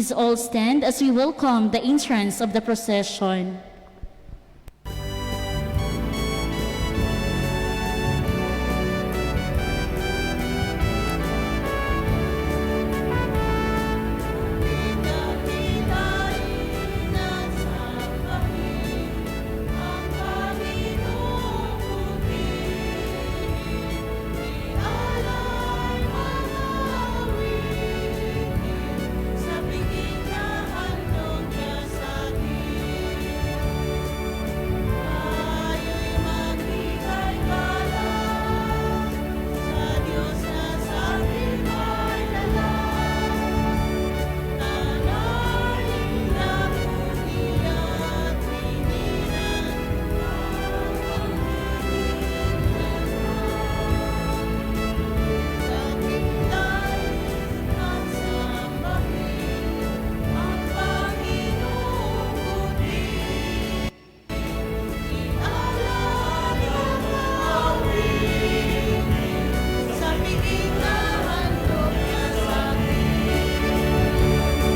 Please all stand as we welcome the entrance of the procession. Dakilain at sambahin ang Panginoong purihin, ialay mga awitin sa piging na handog niya sa atin. Tayo'y magbigay galang sa Diyos na sa atin ay lalang. Tanayin na at hininang Dakilain at sambahin ang Panginoong purihin, ialay ang awitin sa piging na handog niya sa atin. Sa puso.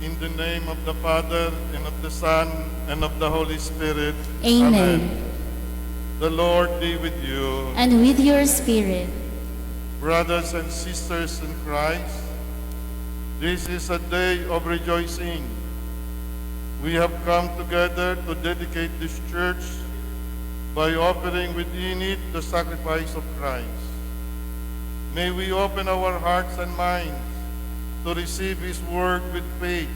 In the name of the Father, and of the Son, and of the Holy Spirit. Amen. The Lord be with you. And with your spirit. Brothers and sisters in Christ, this is a day of rejoicing. We have come together to dedicate this church by offering within it the sacrifice of Christ. May we open our hearts and minds to receive His word with faith.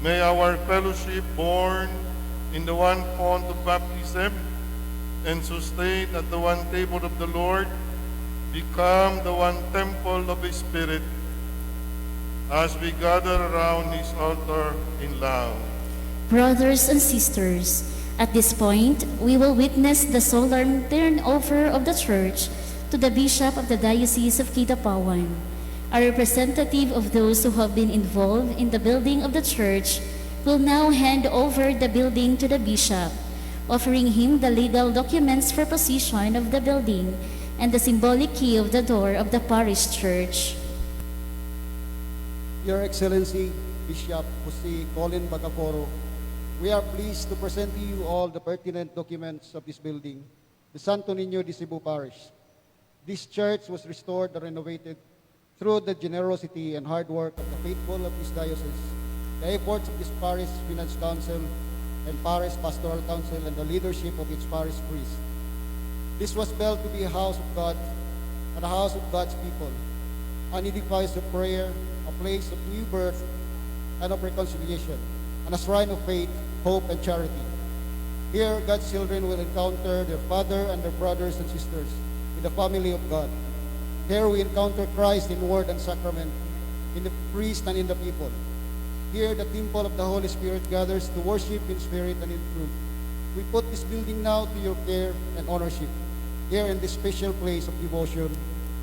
May our fellowship, born in the one font of baptism and sustained at the one table of the Lord, become the one temple of His Spirit as we gather around His altar in love. Brothers and sisters, at this point, we will witness the solemn turnover of the church to the Bishop of the Diocese of Kidapawan. A representative of those who have been involved in the building of the church will now hand over the building to the bishop, offering him the legal documents for possession of the building and the symbolic key of the door of the parish church. Your Excellency, Bishop Jose Colin Bagaforo, we are pleased to present to you all the pertinent documents of this building, the Santo Niño de Cebu Parish. This church was restored and renovated through the generosity and hard work of the faithful of this diocese, the efforts of this parish finance council and parish pastoral council, and the leadership of its parish priest. This was built to be a house of God and a house of God's people, an edifice of prayer, a place of new birth and of reconciliation, and a shrine of faith, hope, and charity. Here, God's children will encounter their father and their brothers and sisters in the family of God. Here we encounter Christ in word and sacrament, in the priest and in the people. Here, the temple of the Holy Spirit gathers to worship in spirit and in truth. We put this building now to your care and ownership. Here in this special place of devotion,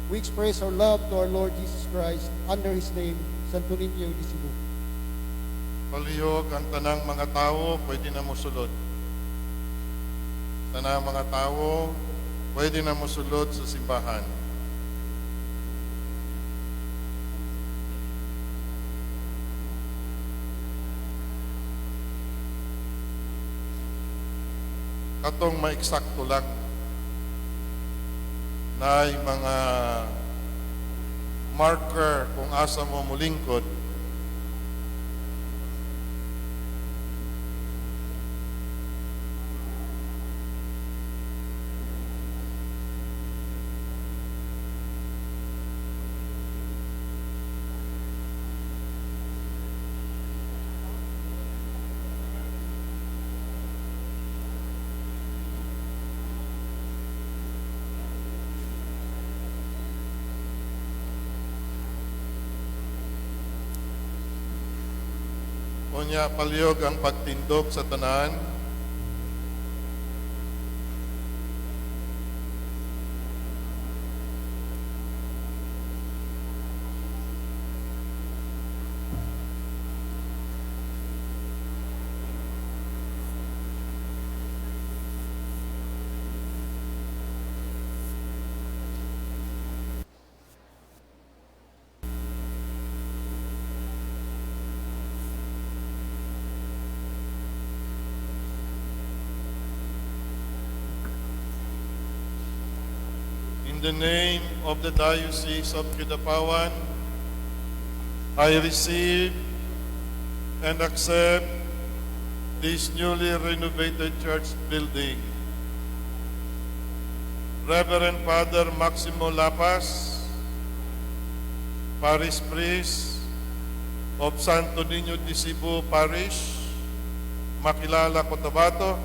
we express our love to our Lord Jesus Christ under His name, Santo Niño de Cebu. Palihog ang tanang mga tao, pwede na mosulod. Tanang mga tao, pwede na mosulod sa simbahan. Katong maeksakto lang naay mga marker kung asa mo mulingkod. Unya, palihog ang pagtindog sa tanan. In the name of the Diocese of Kidapawan, I receive and accept this newly renovated church building. Reverend Father Maximo Lapas, Parish Priest of Santo Niño de Cebu Parish, Makilala, Cotabato,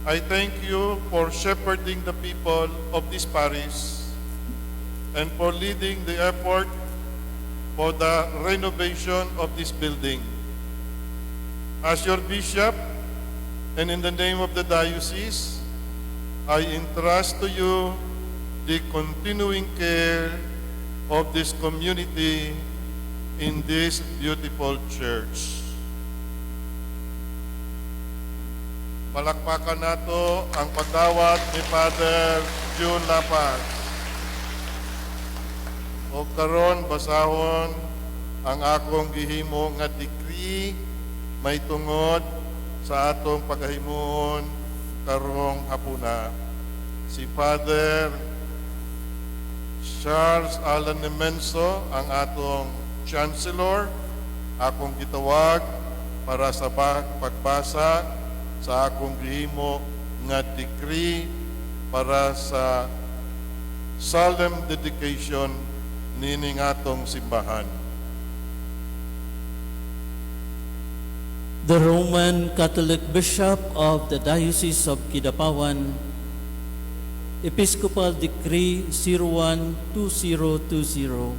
I thank you for shepherding the people of this parish and for leading the effort for the renovation of this building. As your bishop and in the name of the diocese, I entrust to you the continuing care of this community in this beautiful church. Palakpakan nato ang pagdawat ni Father June Lapas. O karon, basahon ang akong gihimo nga decree may tungod sa atong pagahimuon karong hapuna. Si Father Charles Alan Nemenso ang atong Chancellor, akong gitawag para sa pagbasa sa akong gihimo nga decree para sa solemn dedication nining atong simbahan. The Roman Catholic Bishop of the Diocese of Kidapawan, Episcopal Decree 012020,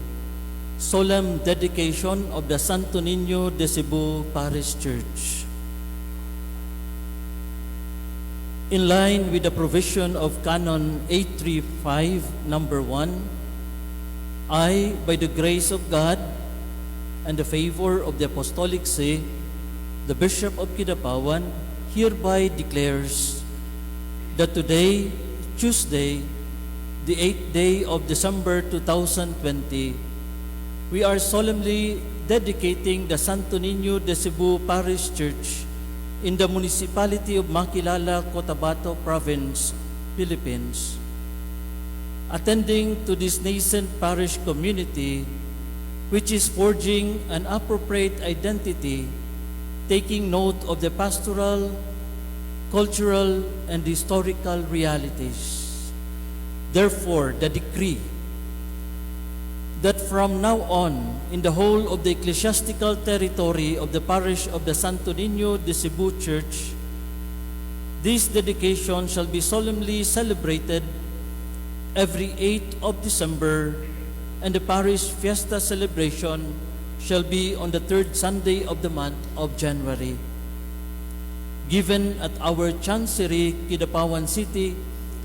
Solemn Dedication of the Santo Niño de Cebu Parish Church. In line with the provision of Canon 835, number 1, I, by the grace of God and the favor of the Apostolic See, the Bishop of Kidapawan, hereby declares that today, Tuesday, the 8th day of December 2020, we are solemnly dedicating the Santo Niño de Cebu Parish Church in the municipality of Makilala, Cotabato Province, Philippines. Attending to this nascent parish community, which is forging an appropriate identity, taking note of the pastoral, cultural, and historical realities. Therefore, the decree that from now on, in the whole of the ecclesiastical territory of the parish of the Santo Niño de Cebu Church, this dedication shall be solemnly celebrated every 8th of December, and the parish fiesta celebration shall be on the third Sunday of the month of January. Given at our Chancery, Kidapawan City,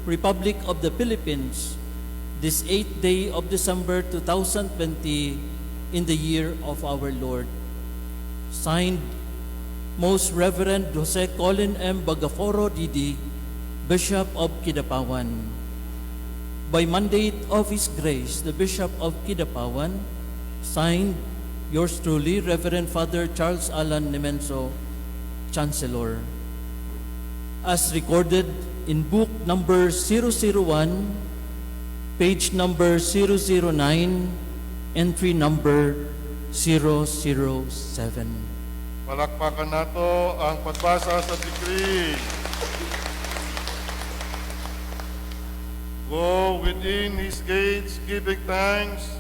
Republic of the Philippines, this 8th day of December 2020, in the year of our Lord. Signed, Most Reverend Jose Colin M. Bagaforo D.D., Bishop of Kidapawan. By mandate of His Grace, the Bishop of Kidapawan, signed, yours truly, Reverend Father Charles Alan Nemenso, Chancellor. as recorded in book number 001, page number 009, entry number 007. Palakpakan nato ang pagbasa sa decree. Go within His gates giving thanks,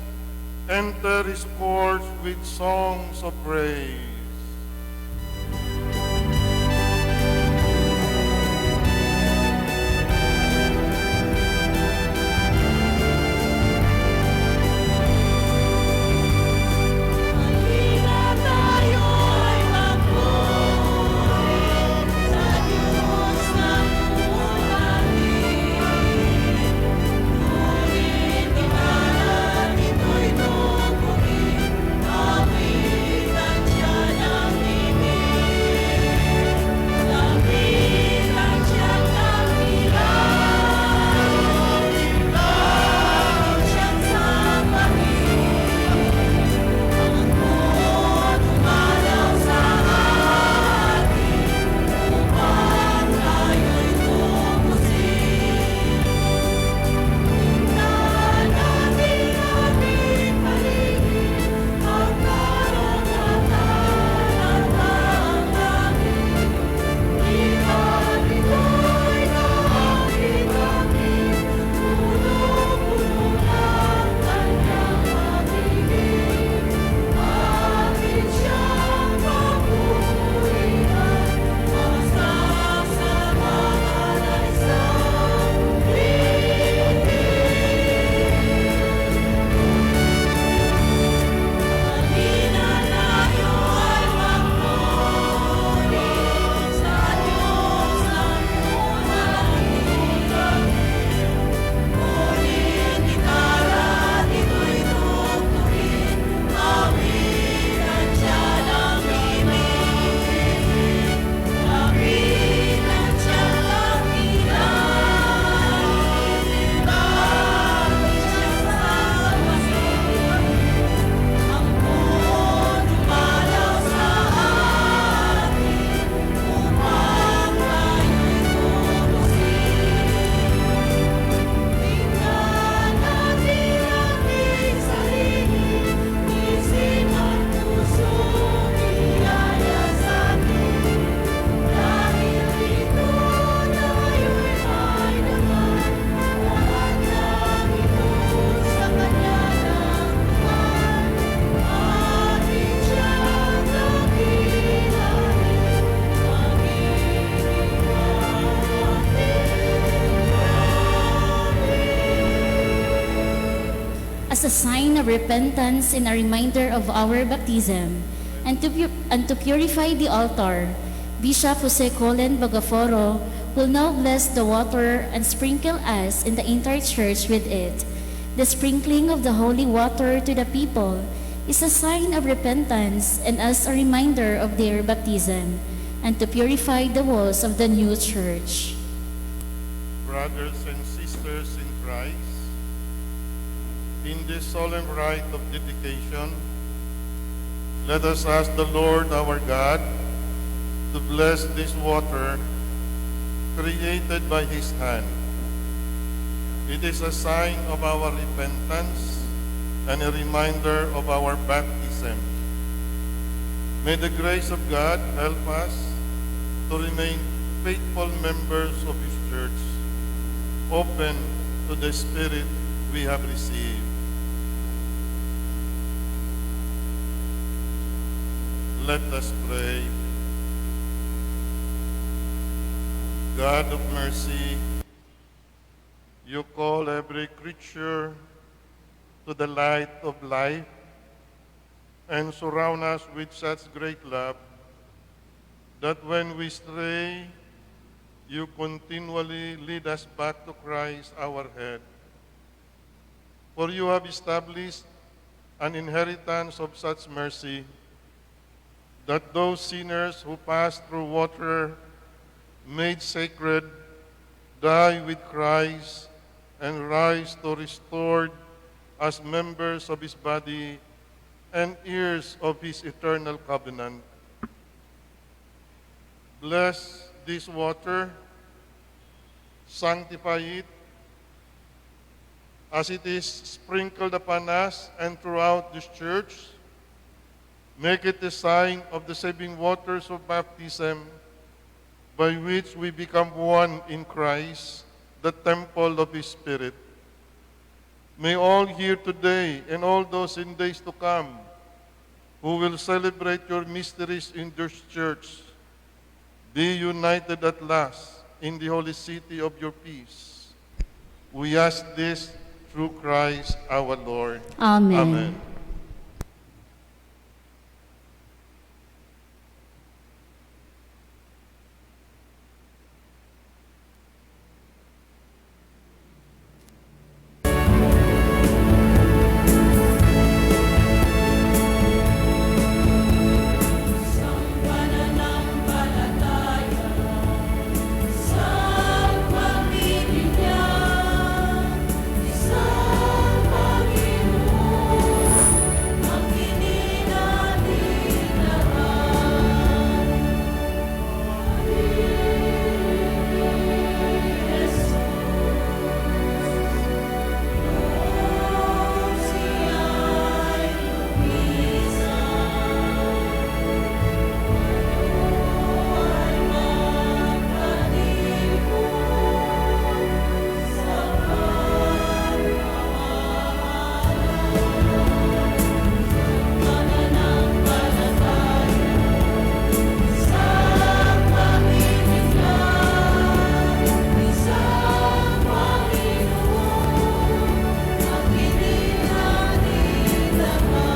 enter His courts with songs of praise. Halina tayo'y magpuri sa Diyos na natin. Ngunit ikalat ito'y tugtugin, awitan siya ng ibig. Lapitan siyang dakila, lalo siyang sambahin. Ang dumalaw sa atin upang tayo'y tubusin. Tingnan natin ating paligid, ang karagatan at ang langit. Iba't ito'y kaakit-akit, punong-puno ng kanyang pag-ibig. Atin siyang papurihan, masasambahan ay sambitin. Halina tayo ay magpuri sa Diyos na natin. Ngunit ikalat ito'y tugtugin, awitan siya ng ibig. Lapitan siyang dakila, lagi siyang sambahin. Ang dumalaw sa atin upang tayo'y tubusin. Tingnan natin ating sarili, isip at puso, biyaya sa atin. Dahil dito tayo'y may laman, lahat ng ito sa Kanya nagmulan. Atin siyang dakilain, magiging ating. As a sign of repentance and a reminder of our baptism, and to purify the altar, Bishop Jose Colin Bagaforo will now bless the water and sprinkle us in the entire church with it. The sprinkling of the holy water to the people is a sign of repentance and as a reminder of their baptism, and to purify the walls of the new church. Brothers and sisters in Christ, in this solemn rite of dedication, let us ask the Lord our God to bless this water created by His hand. It is a sign of our repentance and a reminder of our baptism. May the grace of God help us to remain faithful members of His church, open to the Spirit we have received. Let us pray. God of mercy, you call every creature to the light of life and surround us with such great love that when we stray, you continually lead us back to Christ our head. For you have established an inheritance of such mercy that those sinners who pass through water made sacred die with Christ and rise to restored as members of His body and heirs of His eternal covenant. Bless this water Sanctify it as it is sprinkled upon us and throughout this church. Make it the sign of the saving waters of baptism, by which we become one in Christ, the temple of His Spirit. May all here today and all those in days to come who will celebrate your mysteries in this church be united at last in the holy city of your peace. We ask this through Christ our Lord. Amen. Amen. Isang pananampalataya isang pagbibinyag, isang Panginoon, ang kininalinahan. Jesus, nung siya'y lumisan, ay magkalipot sa pagmamahalan. Pananampalataya isang pagbibinyag, isang Panginoon, ang kininalinahan. Pakinggan mo ang panalangin, isa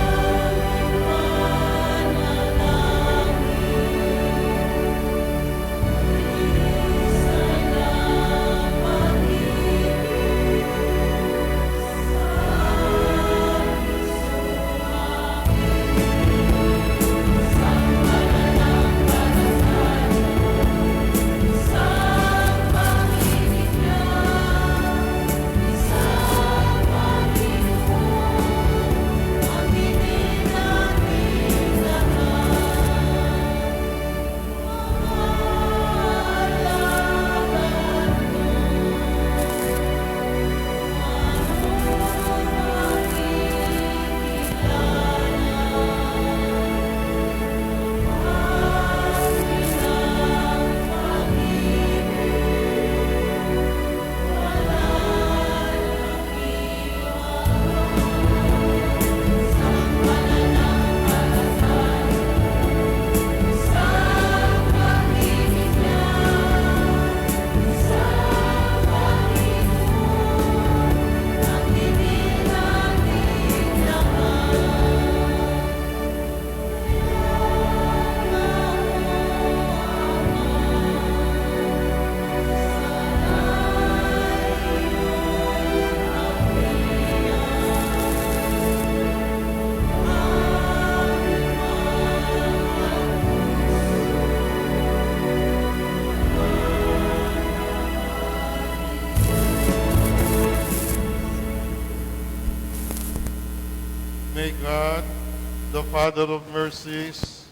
ng pag-ibig sa aking Isang pananampalataya, isang pagbibinyag, isang Panginoon, ang kininalinahan. Mga alagad mo, makikilala ang pag-ibig, walang Isang pananampalataya, isang pagbibinyag, isang Panginoon, ang kininalinahan. May God, the Father of mercies,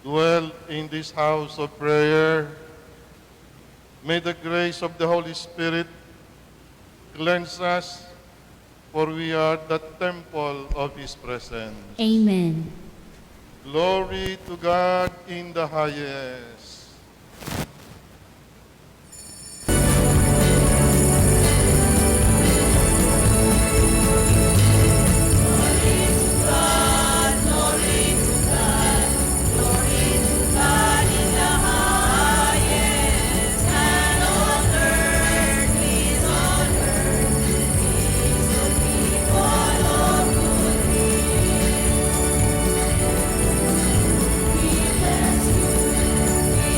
dwell in this house of prayer. May the grace of the Holy Spirit cleanse us, for we are the temple of His presence. Amen. Glory to God in the highest. Glory to God, glory to God in the highest, and on earth, peace on earth, peace to people of good will. We bless you, we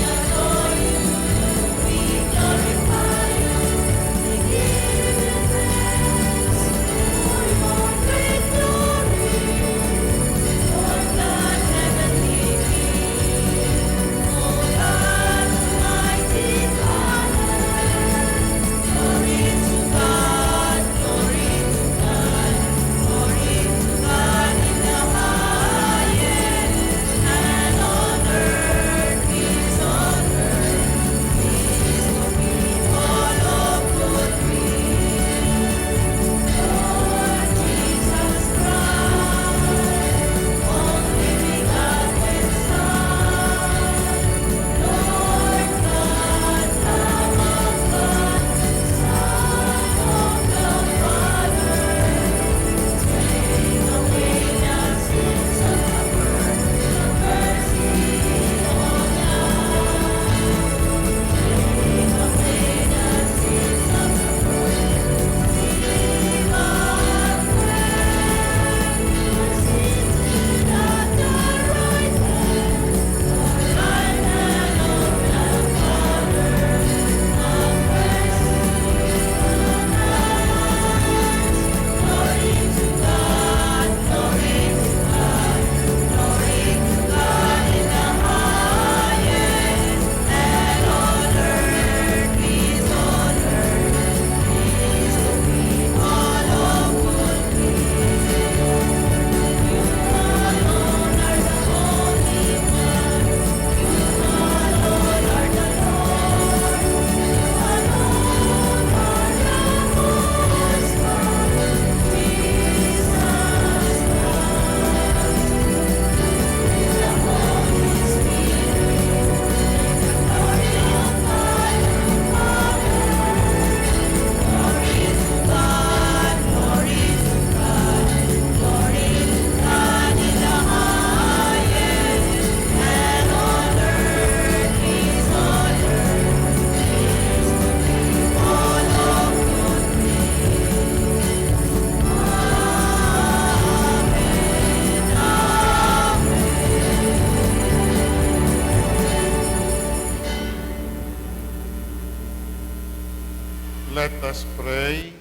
pray.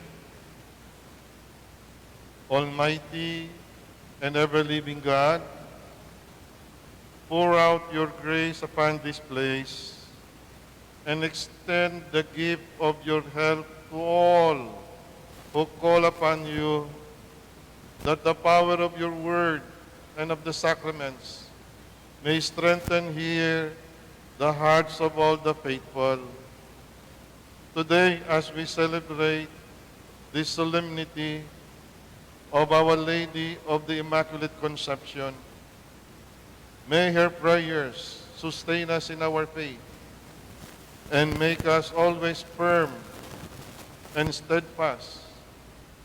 Almighty and ever-living God, pour out your grace upon this place and extend the gift of your help to all who call upon you, that the power of your word and of the sacraments may strengthen here the hearts of all the faithful. Today, as we celebrate this solemnity of Our Lady of the Immaculate Conception, may her prayers sustain us in our faith and make us always firm and steadfast,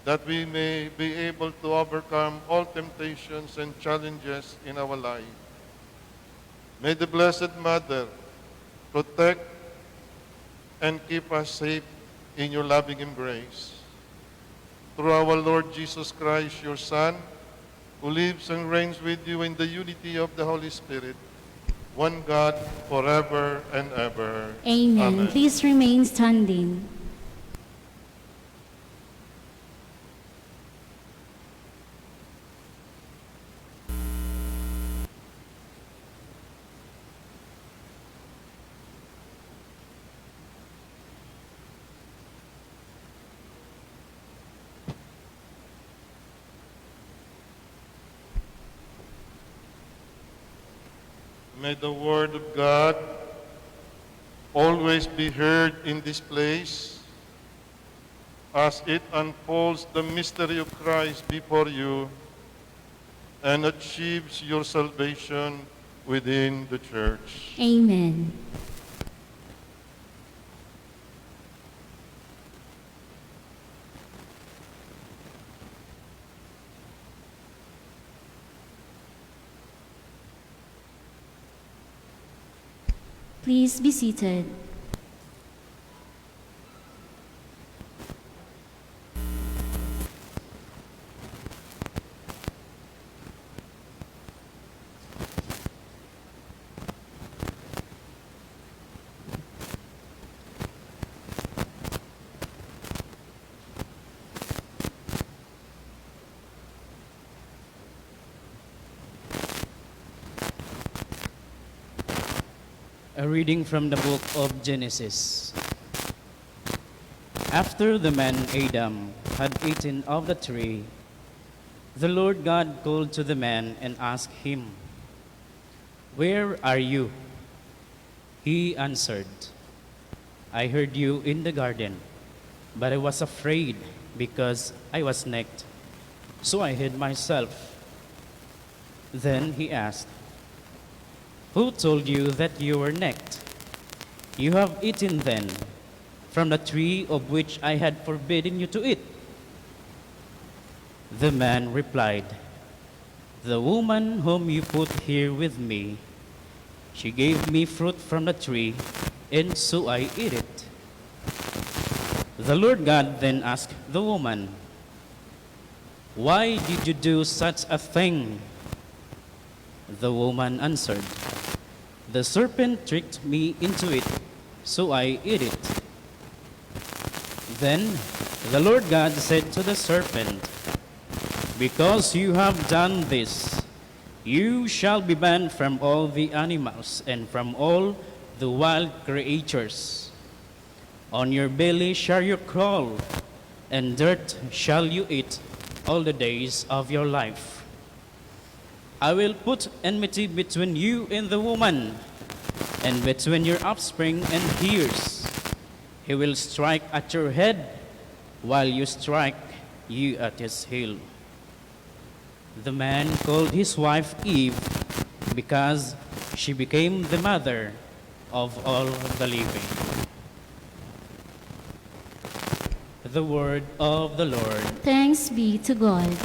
that we may be able to overcome all temptations and challenges in our life. May the Blessed Mother protect and keep us safe in your loving embrace. Through our Lord Jesus Christ, your Son, who lives and reigns with you in the unity of the Holy Spirit, one God, forever and ever. Amen. Amen. Please remain standing. May the word of God always be heard in this place as it unfolds the mystery of Christ before you and achieves your salvation within the church. Amen. Please be seated. A reading from the book of Genesis. After the man Adam had eaten of the tree, the Lord God called to the man and asked him, "Where are you?" He answered, "I heard you in the garden, but I was afraid because I was naked, so I hid myself." Then he asked, "Who told you that you were naked? You have eaten then from the tree of which I had forbidden you to eat." The man replied, "The woman whom you put here with me, she gave me fruit from the tree, and so I ate it." The Lord God then asked the woman, "Why did you do such a thing?" The woman answered, "The serpent tricked me into it, so I ate it." Then the Lord God said to the serpent, "Because you have done this, you shall be banned from all the animals and from all the wild creatures. On your belly shall you crawl, and dirt shall you eat all the days of your life. I will put enmity between you and the woman, and between your offspring and hers. He will strike at your head, while you strike you at his heel." The man called his wife Eve, because she became the mother of all the living. The word of the Lord. Thanks be to God.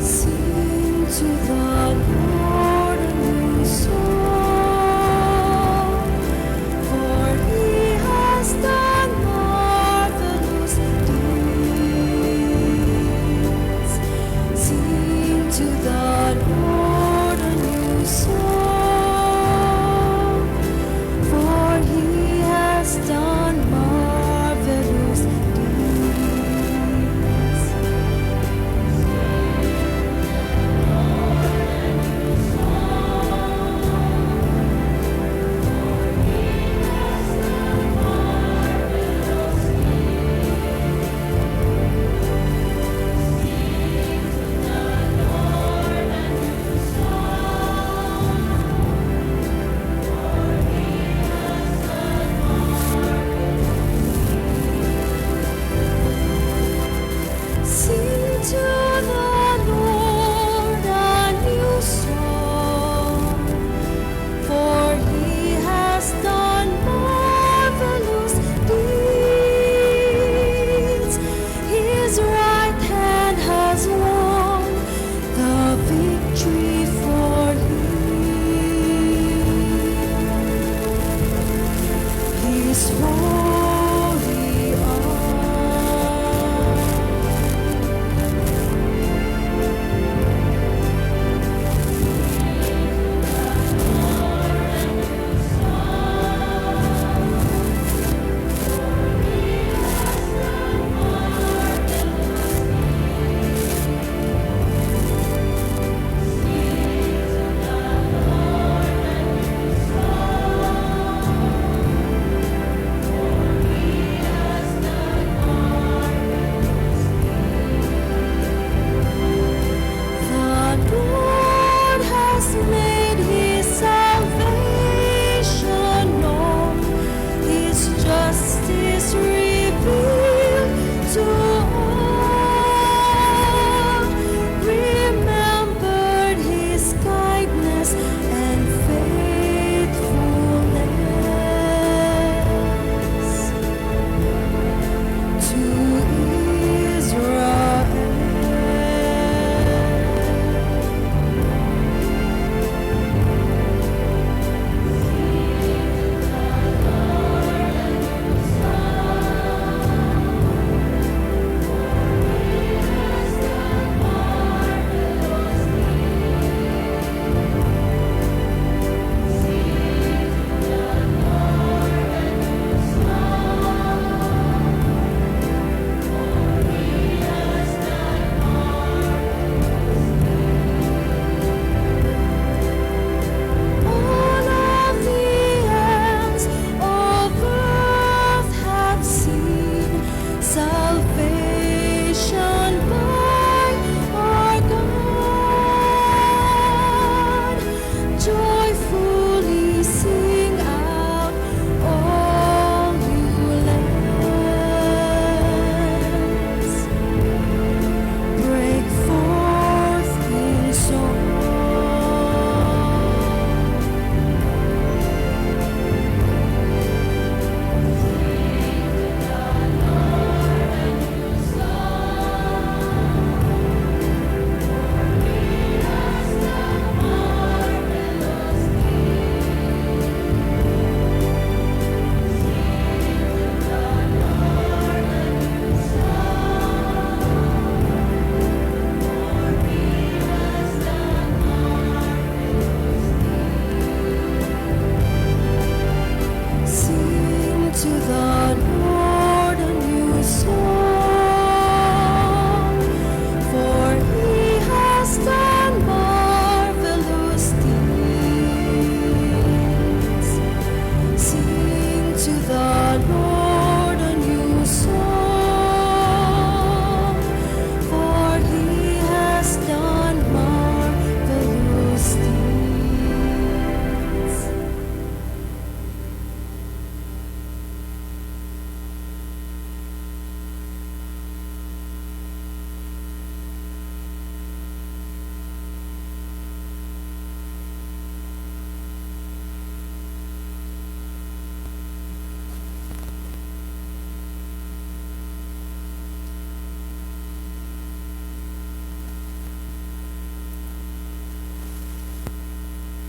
Sing to the Lord a new song.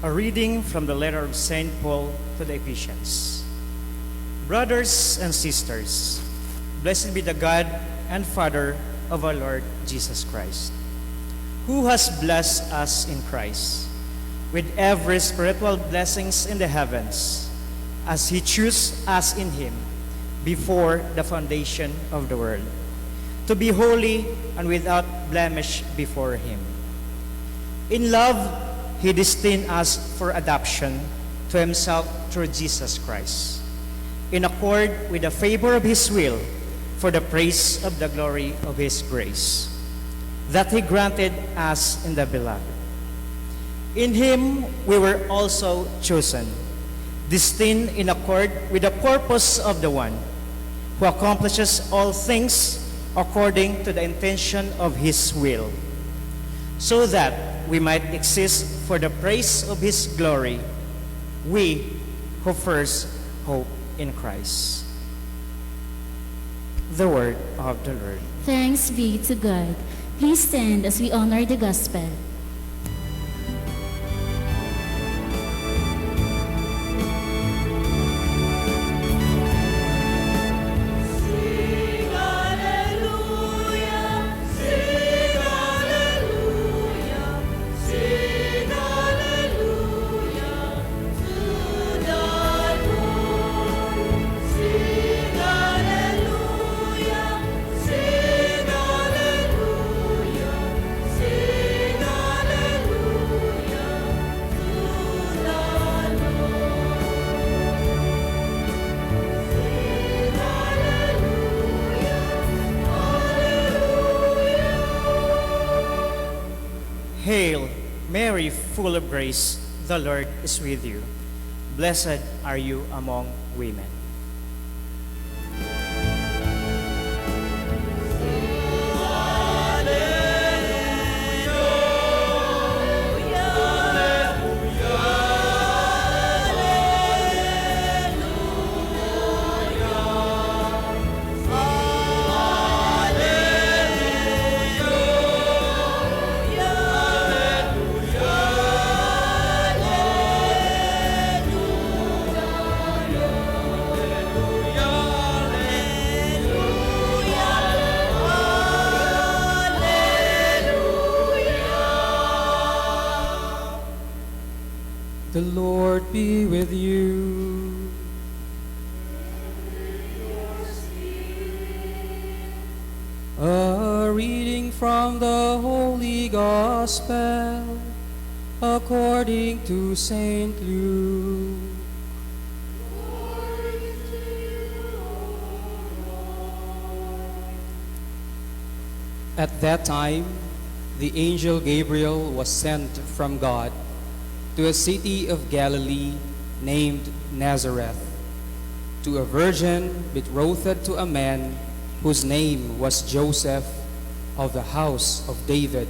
A reading from the letter of St. Paul to the Ephesians. Brothers and sisters, blessed be the God and Father of our Lord Jesus Christ, who has blessed us in Christ with every spiritual blessings in the heavens, as he chose us in him before the foundation of the world, to be holy and without blemish before him. In love, he destined us for adoption to himself through Jesus Christ, in accord with the favor of his will, for the praise of the glory of his grace, that he granted us in the Beloved. In him we were also chosen, destined in accord with the purpose of the one who accomplishes all things according to the intention of his will, so that we might exist for the praise of his glory, we who first hope in Christ. The word of the Lord. Thanks be to God. Please stand as we honor the gospel. Sing hallelujah, sing hallelujah, sing hallelujah to the Lord. Sing hallelujah, sing hallelujah, sing hallelujah to the Lord. Sing hallelujah, hallelujah. Hail, Mary, full of grace, the Lord is with you. Blessed are you among women. The Lord be with you. A reading from the Holy Gospel according to St. Luke. At that time, the angel Gabriel was sent from God to a city of Galilee named Nazareth, to a virgin betrothed to a man whose name was Joseph of the house of David.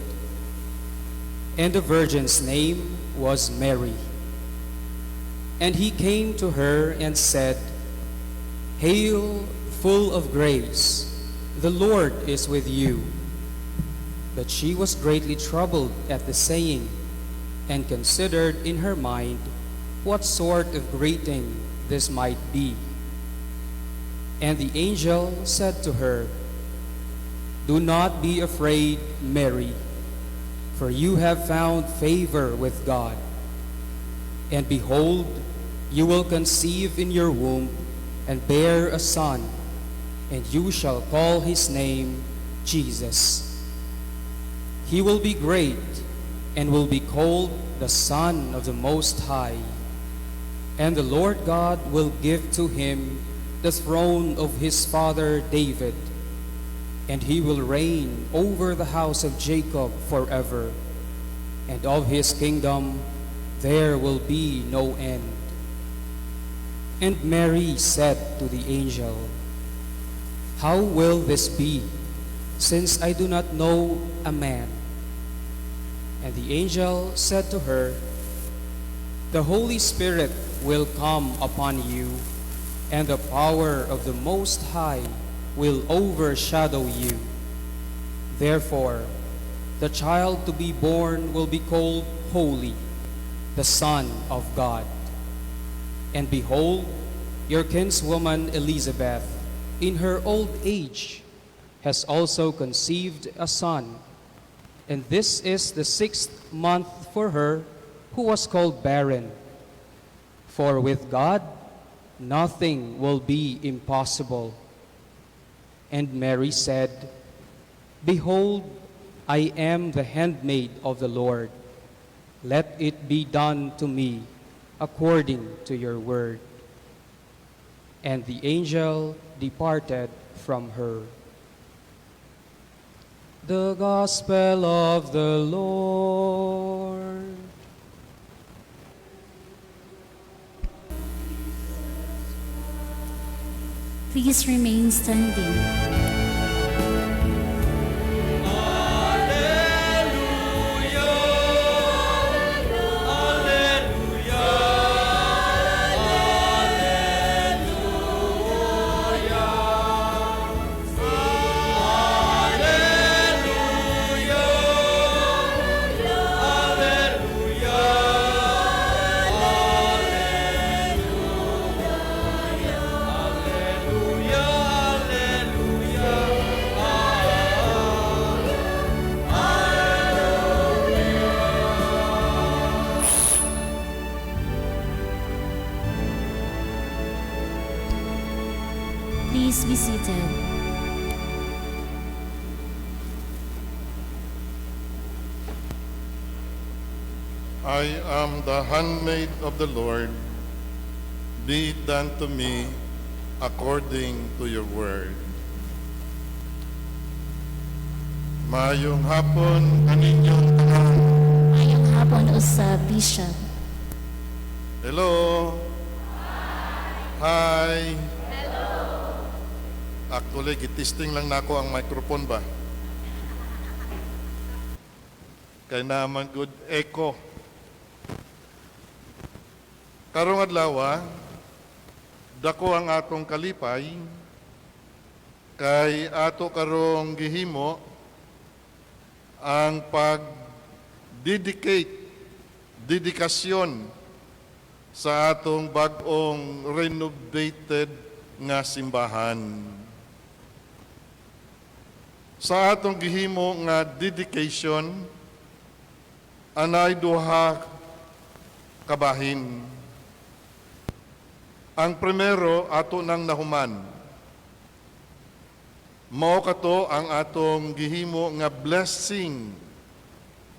And the virgin's name was Mary. And he came to her and said, "Hail, full of grace, the Lord is with you." But she was greatly troubled at the saying, and considered in her mind what sort of greeting this might be. And the angel said to her, "Do not be afraid, Mary, for you have found favor with God. And behold, you will conceive in your womb and bear a son, and you shall call his name Jesus. He will be great and will be called the Son of the Most High. And the Lord God will give to him the throne of his father David, and he will reign over the house of Jacob forever, and of his kingdom there will be no end." And Mary said to the angel, "How will this be, since I do not know a man?" And the angel said to her, "The Holy Spirit will come upon you, and the power of the Most High will overshadow you. Therefore, the child to be born will be called Holy, the Son of God. And behold, your kinswoman Elizabeth, in her old age, has also conceived a son. And this is the sixth month for her who was called barren. For with God, nothing will be impossible. And Mary said, "Behold, I am the handmaid of the Lord. Let it be done to me according to your word." And the angel departed from her. The Gospel of the Lord. Please remain standing. Please be seated. I am the handmaid of the Lord. Be it done to me according to your word. Maayong hapon kaninyong tanan. Maayong hapon usab, Bishop. Hello. Hi. Hello. Actually, gitesting lang nako ang microphone ba? Kay naman good echo. Karong adlaw, dako ang atong kalipay kay ato karong gihimo ang pag-dedicate, dedikasyon sa atong bag-ong renovated nga simbahan. Sa atong gihimo nga dedication, anay duha kabahin. Ang primero, ato nang nahuman. Mao kato ang atong gihimo nga blessing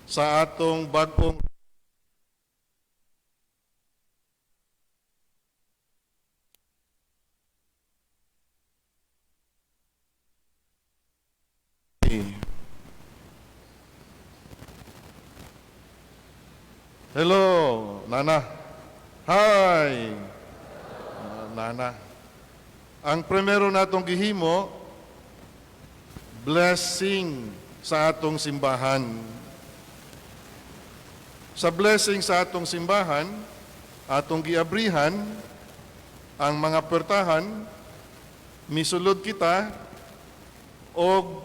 sa atong bag-ong Hello, Nana. Hi. Nana. Ang primero natong gihimo, blessing sa atong simbahan. Sa blessing sa atong simbahan, atong giabrihan ang mga puwertahan, misulod kita og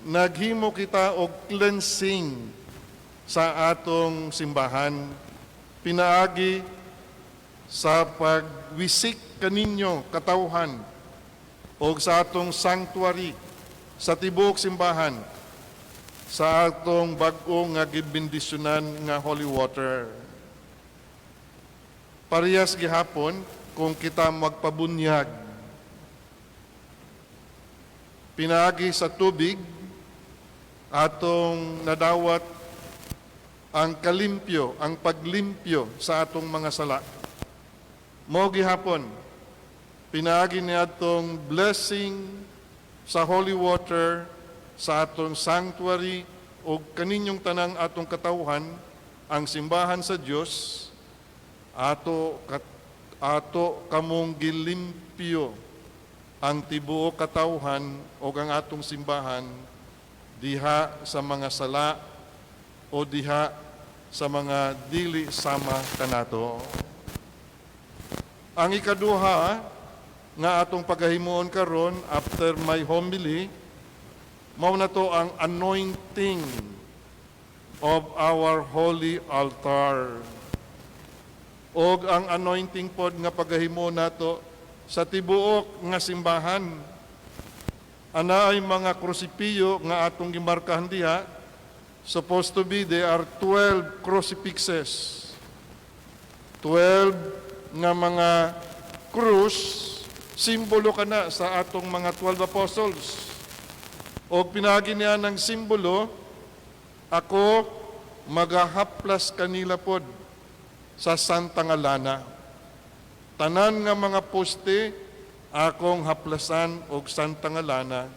naghimo kita og cleansing sa atong simbahan, pinaagi sa pagwisik kaninyo katawhan og sa atong sanctuary sa tibuok simbahan sa atong bag-o nga gibendisyonan nga holy water. Parehas gihapon kung kita magpabunyag pinaagi sa tubig atong nadawat ang kalimpyo, ang paglimpyo sa atong mga sala. Mao gihapon pinaagi ni atong blessing sa holy water sa atong sanctuary o kaninyong tanang atong katawhan, ang simbahan sa Dios, ato kamong gilimpyo ang tibuok katawhan o ang atong simbahan diha sa mga sala o diha sa mga dili sama kanato. Ang ikaduha nga atong pagahimuon karon after my homily, mao na to ang anointing of our holy altar. Og ang anointing pod nga pagahimo nato sa tibuok nga simbahan. Anaay mga krusipiyo nga atong gimarkahan diha. Supposed to be there are 12 crucifixes. 12 nga mga krus, simbolo kana sa atong mga 12 apostles. O pinagi niya ng simbolo, ako magahaplas kanila pod sa Santa nga Lana. Tanan nga mga poste akong haplasan og Santa nga Lana.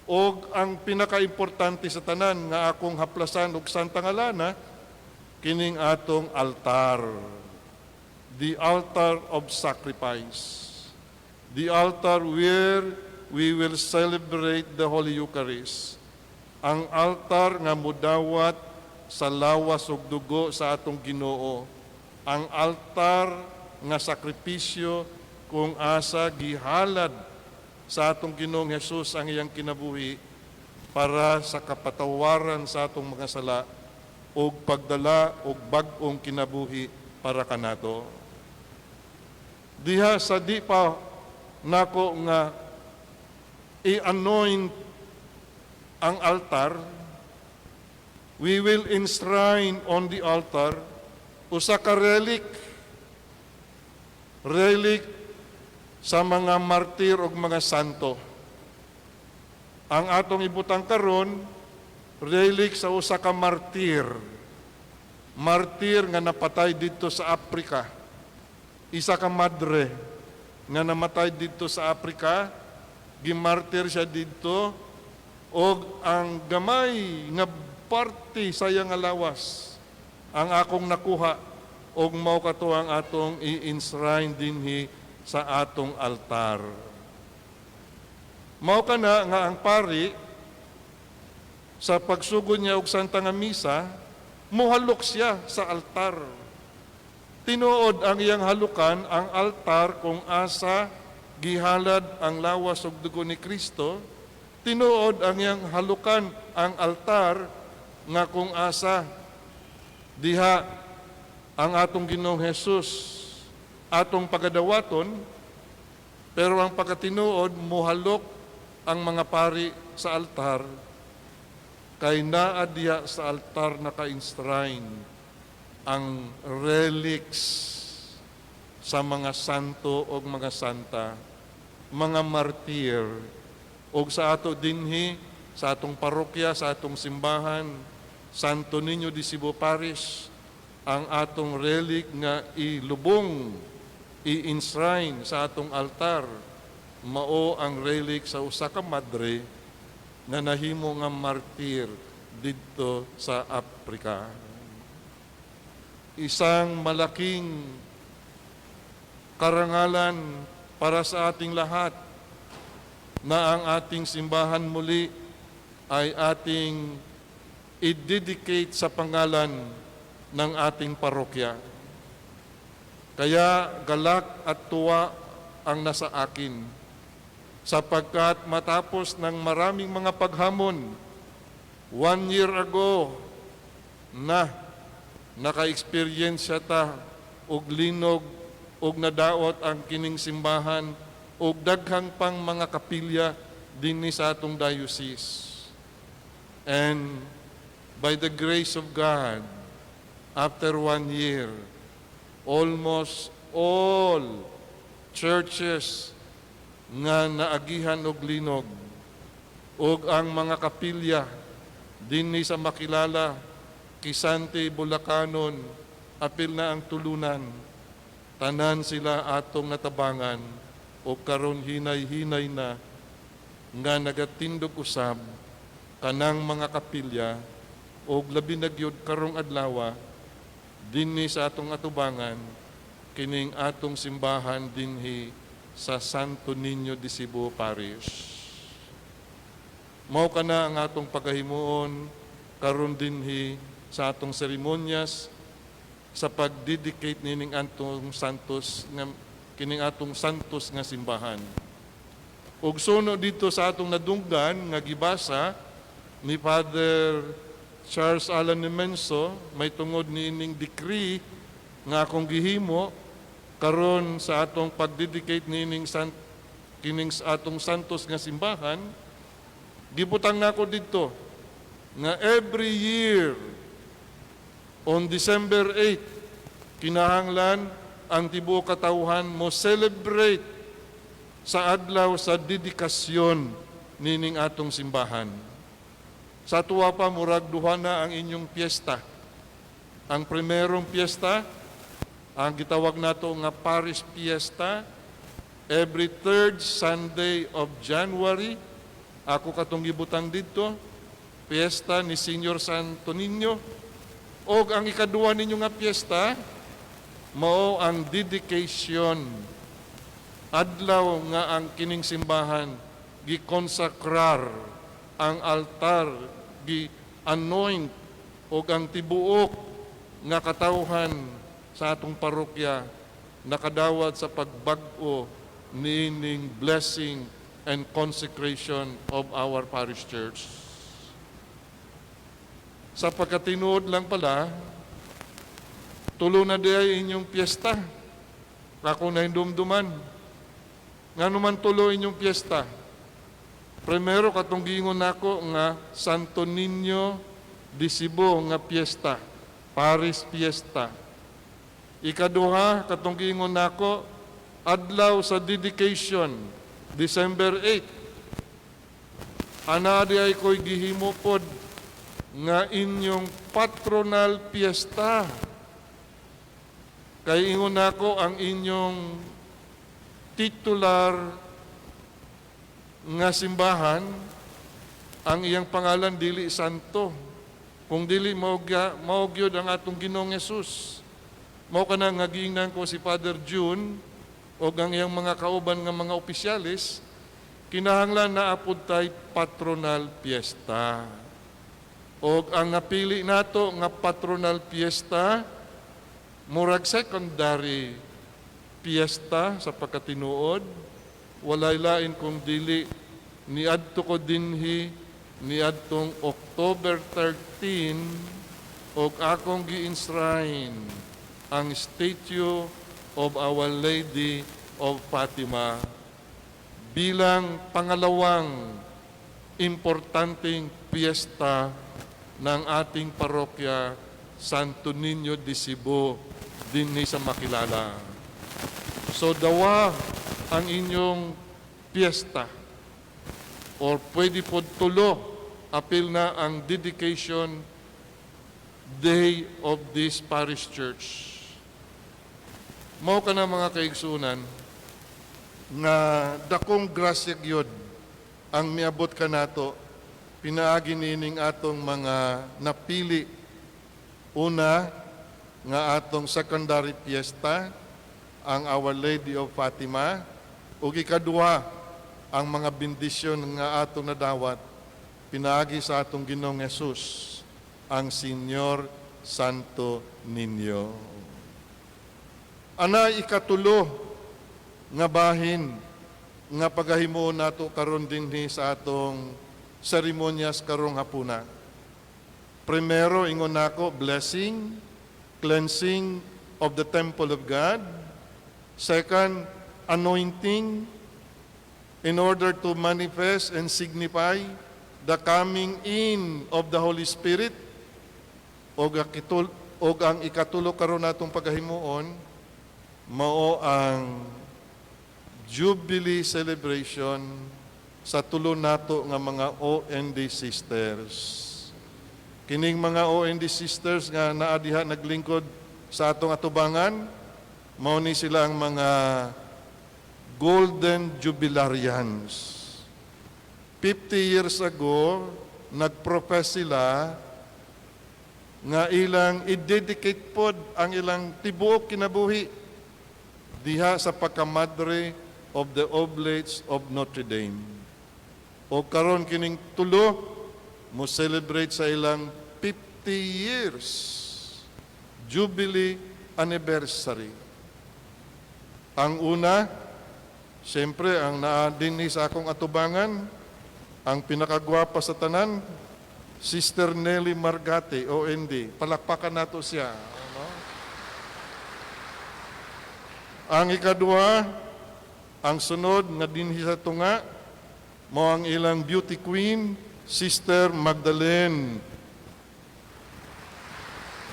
Og ang pinakaimportante sa tanan nga akong haplasan og Santa nga Lana, kining atong altar. The altar of sacrifice. The altar where we will celebrate the Holy Eucharist. Ang altar nga mudawat sa lawas ug dugo sa atong Ginoo. Ang altar nga sakripisyo kung asa gihalad sa atong Ginoong Hesus ang iyang kinabuhi para sa kapatawaran sa atong mga sala ug pagdala og bag-ong kinabuhi para kanato. Diha sa di pa nako nga i-anoint ang altar, we will enshrine on the altar usa ka relic, relic sa mga martir ug mga santo. Ang atong ibutang karon, relic sa usa ka martir. Martir nga napatay didto sa Africa. Isa ka madre nga namatay didto sa Africa, gimartir siya didto og ang gamay nga parte sa iyang nga lawas ang akong nakuha og mao kato ang atong i-enshrine dinhi sa atong altar. Mao kana nga ang pari sa pagsugod niya og Santa nga Misa, muhalok siya sa altar. Tinuod ang iyang halukan ang altar kung asa gihalad ang lawas ug dugo ni Kristo. Tinuod ang iyang halukan ang altar nga kung asa diha ang atong Ginoong Hesus atong pagadawaton, pero ang pagkatinuod, muhalok ang mga pari sa altar kay naa diha sa altar naka-enshrine ang relics sa mga santo o mga santa, mga martir, og sa ato dinhi, sa atong parokya, sa atong simbahan, Santo Niño de Cebu Parish, ang atong relic nga ilubong, i-enshrine sa atong altar, mao ang relic sa usa ka madre nga nahimo nga martir didto sa Africa. Isang malaking karangalan para sa ating lahat na ang ating simbahan muli ay ating i-dedicate sa pangalan ng ating parokya. Kaya galak at tuwa ang nasa akin sapagkat matapos ng maraming mga paghamon, one year ago na naka-experience ta og linog og nadaot ang kining simbahan og daghang pang mga kapilya dinhi sa atong diocese. And by the grace of God, after one year, almost all churches nga naagihan og linog ug ang mga kapilya dinhi sa makilala, Kisanti, Bulacanon, apil na ang Tulunan, tanan sila atong natabangan o karon hinay-hinay na nga nagatindog usab kanang mga kapilya og labi na gyud karong adlaw dinhi sa atong atubangan kining atong simbahan dinhi sa Santo Niño de Cebu Parish. Mao kana ang atong pagahimuon karon dinhi sa atong seremonyas sa pag-dedicate nining atong santos nga kining atong santos nga simbahan. Ug suno didto sa atong nadunggan nga gibasa ni Father Charles Alan Nemenso may tungod niining decree nga akong gihimo karon sa atong pagdedicate niining san, kining sa atong santos nga simbahan. Gibutang nako didto nga every year on December 8, kinahanglan ang tibuok katawhan mo celebrate sa adlaw sa dedikasyon nining atong simbahan. Sa tuwa pa, murag duha na ang inyong piyesta. Ang primerong piyesta, ang gitawag nato nga Parish Fiesta, every third Sunday of January, ako katong gibutang didto, piyesta ni Senior Santo Niño. Og ang ikaduha ninyo nga piyesta, mao ang dedication, adlaw nga ang kining simbahan gikonsakrar, ang altar gi-anoint og ang tibuok nga katawhan sa atong parokya nakadawat sa pagbag-o niining blessing and consecration of our parish church. Sa pagkatinuod lang pala, tulo na diay inyong piyesta. Ako na hindumduman. Nga naman tulo inyong piyesta? Primero, katong giingon nako nga Santo Niño de Cebu nga piyesta, Parish Fiesta. Ikaduha, katong giingon nako, adlaw sa dedication, December 8. Ana di ay ko'y gihimo pod nga inyong patronal piyesta. Kay ingon nako, ang inyong titular nga simbahan, ang iyang pangalan dili santo kung dili mao mao gyud ang atong Ginoong Hesus. Mao kana nga giingnan ko si Father June og ang iyang mga kauban nga mga opisyalis, kinahanglan naa pod tay patronal fiesta. Og ang napili nato nga patronal fiesta, murag secondary fiesta sa pagkatinuod, walay lain kung dili niadto ko dinhi niadtong October 13 og akong gi-enshrine ang statue of Our Lady of Fatima bilang pangalawang importanteng piyesta ng ating parokya Santo Niño de Cebu dinhi sa Makilala. So dawa ang inyong piyesta or pwede po tulo, apil na ang dedication day of this parish church. Mao kana, mga kaigsunan, nga dakong grasya gyud ang miabot kanato pinaagi nining atong mga napili. Una nga atong secondary fiesta, ang Our Lady of Fatima, ug ikaduha, ang mga bendisyon nga atong nadawat pinaagi sa atong Ginoong Hesus, ang Señor Santo Niño. Ana ikatulo nga bahin nga pagahimuon nato karon dinhi sa atong seremonyas karong hapuna. Primero, ingon nako, blessing, cleansing of the temple of God. Second, anointing in order to manifest and signify the coming in of the Holy Spirit. Og ang ikatulo karon natong pagahimuon mao ang Jubilee celebration sa tulo nato nga mga OND sisters. Kining mga OND sisters nga naa diha naglingkod sa atong atubangan, mao ni sila ang mga Golden Jubilarians. 50 years ago, nag-profess sila nga ilang i-dedicate pod ang ilang tibuok kinabuhi diha sa pagkamadre of the Oblates of Notre Dame. O karon kining tulo mo celebrate sa ilang 50 years Jubilee anniversary. Ang una, siyempre, ang naa dinhi sa akong atubangan, ang pinakagwapa sa tanan, Sister Nelly Margate, OND. Palakpakan nato siya. Ano? Ang ikaduha, ang sunod nga dinhi sa tunga, mao ang ilang beauty queen, Sister Magdalene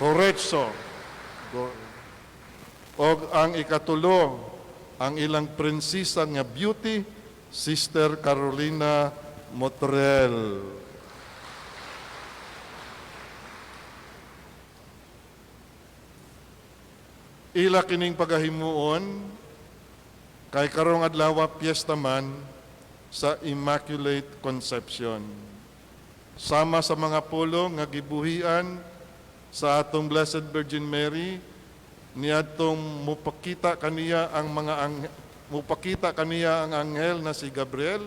Correczo. Og ang ikatulo, ang ilang prinsesa nga beauty, Sister Carolina Motrel. Ila kining pagahimuon kay karong adlaw piyesta man sa Immaculate Conception. Sama sa mga pulong nga gibuhian sa atong Blessed Virgin Mary niadtong mupakita kaniya ang anghel na si Gabriel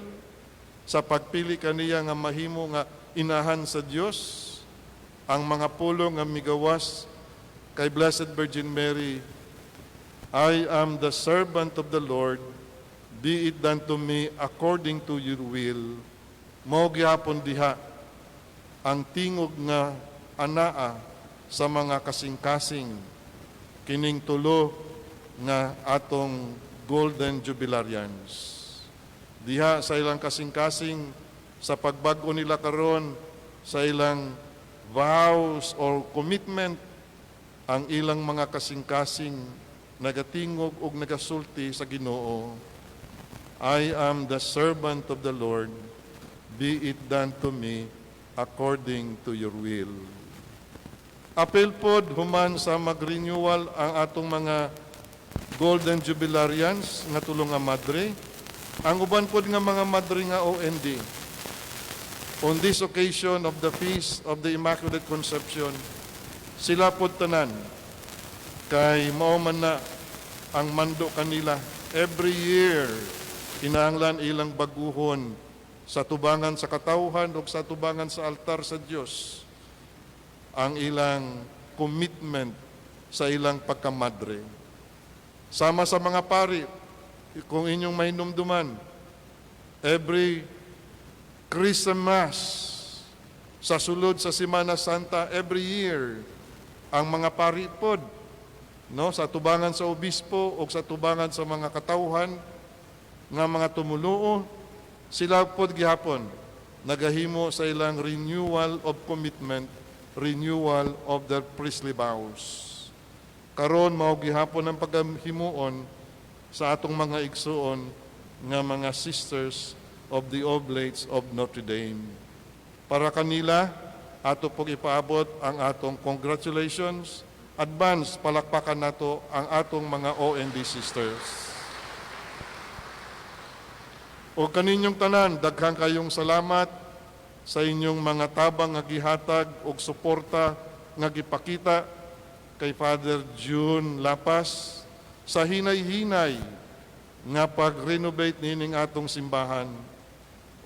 sa pagpili kaniya nga mahimo nga inahan sa Dios. Ang mga pulong nga migawas kay Blessed Virgin Mary, "I am the servant of the Lord, be it done to me according to your will." Mao gihapon diha ang tingog nga anaa sa mga kasing-kasing kining tulo nga atong Golden Jubilarians. Diha sa ilang kasing-kasing sa pagbag-o nila karon sa ilang vows or commitment, ang ilang mga kasing-kasing nagatingog og nagasulti sa Ginoo, "I am the servant of the Lord, be it done to me according to your will." Apil pod human sa mag-renewal ang atong mga Golden Jubilarians nga tulo nga madre, ang uban pod nga mga madre nga OND. On this occasion of the Feast of the Immaculate Conception, sila pod tanan kay mao man na ang mando kanila every year, kinahanglan ilang baguhon sa tubangan sa katawhan o sa tubangan sa altar sa Dios ang ilang commitment sa ilang pagkamadre. Sama sa mga pari, kung inyong mahinumduman, every Christmas, sa sulod sa Semana Santa, every year, ang mga pari pod, no, sa tubangan sa obispo o sa tubangan sa mga katawhan nga mga tumuluo, sila pod gihapon nagahimo sa ilang renewal of commitment, renewal of their priestly vows. Karon mao gihapon ang paghimuon sa atong mga igsuon nga mga Sisters of the Oblates of Notre Dame. Para kanila, ato pong ipaabot ang atong congratulations. Advance, palakpakan nato ang atong mga OND sisters. O kaninyong tanan, daghan kayong salamat sa inyong mga tabang nga gihatag og suporta nga gipakita kay Father June Lapas sa hinay-hinay nga pag-renovate nining atong simbahan.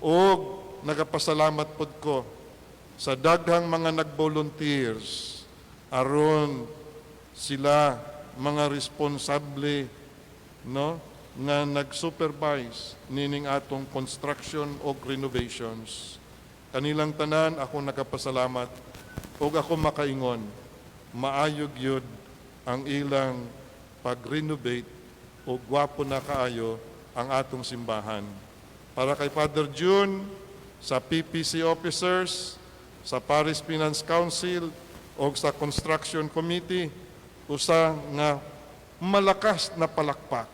Og nagapasalamat pod ko sa daghang mga nag-volunteers aron sila mga responsable, no, nga nag-supervise nining atong construction og renovations. Kanilang tanan ako nagapasalamat ug ako makaingon, maayo gyud ang ilang pag-renovate ug gwapo na kaayo ang atong simbahan. Para kay Father June, sa PPC officers, sa Parish Finance Council o sa Construction Committee, usa nga malakas na palakpak.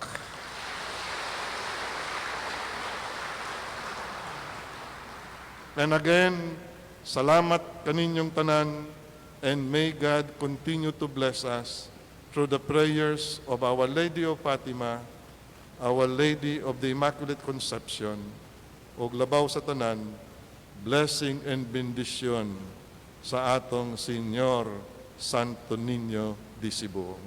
And again, salamat kaninyong tanan, and may God continue to bless us through the prayers of Our Lady of Fatima, Our Lady of the Immaculate Conception, ug labaw sa tanan, blessing and bendisyon sa atong Señor Santo Niño de Cebu.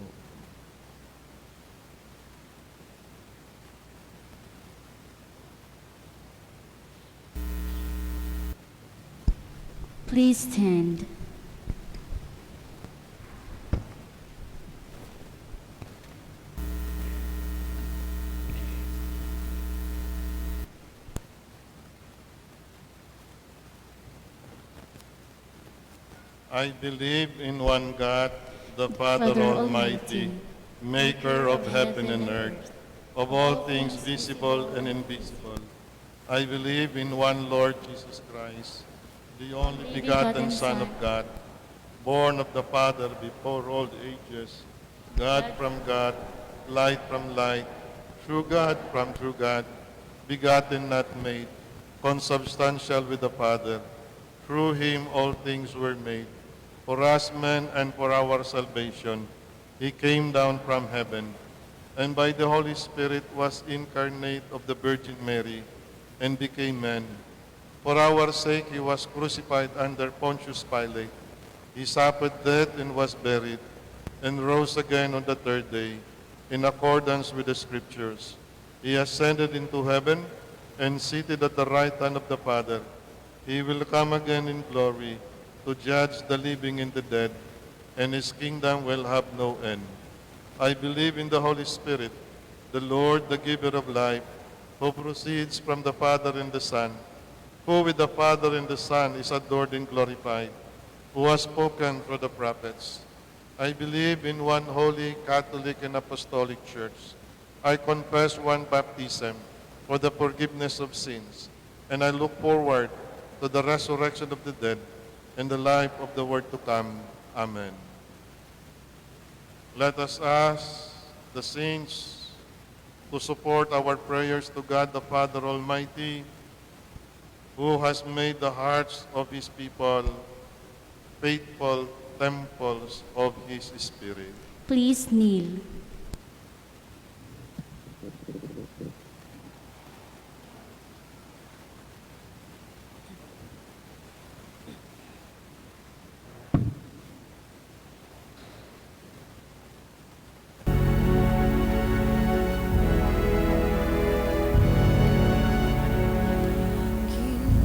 Please stand. I believe in one God, the Father Almighty, Maker of heaven and earth, of all things visible and invisible. I believe in one Lord Jesus Christ, the only begotten Son of God, born of the Father before all the ages, God from God, light from light, true God from true God, begotten, not made, consubstantial with the Father. Through him all things were made. For us men and for our salvation, he came down from heaven, and by the Holy Spirit was incarnate of the Virgin Mary, and became man. For our sake he was crucified under Pontius Pilate. He suffered death and was buried, and rose again on the third day, in accordance with the Scriptures. He ascended into heaven and seated at the right hand of the Father. He will come again in glory to judge the living and the dead, and his kingdom will have no end. I believe in the Holy Spirit, the Lord, the giver of life, who proceeds from the Father and the Son, who with the Father and the Son is adored and glorified, who has spoken through the prophets. I believe in one holy, Catholic, and Apostolic Church. I confess one baptism for the forgiveness of sins, and I look forward to the resurrection of the dead and the life of the world to come. Amen. Let us ask the saints to support our prayers to God the Father Almighty, who has made the hearts of His people faithful temples of His Spirit. Please kneel.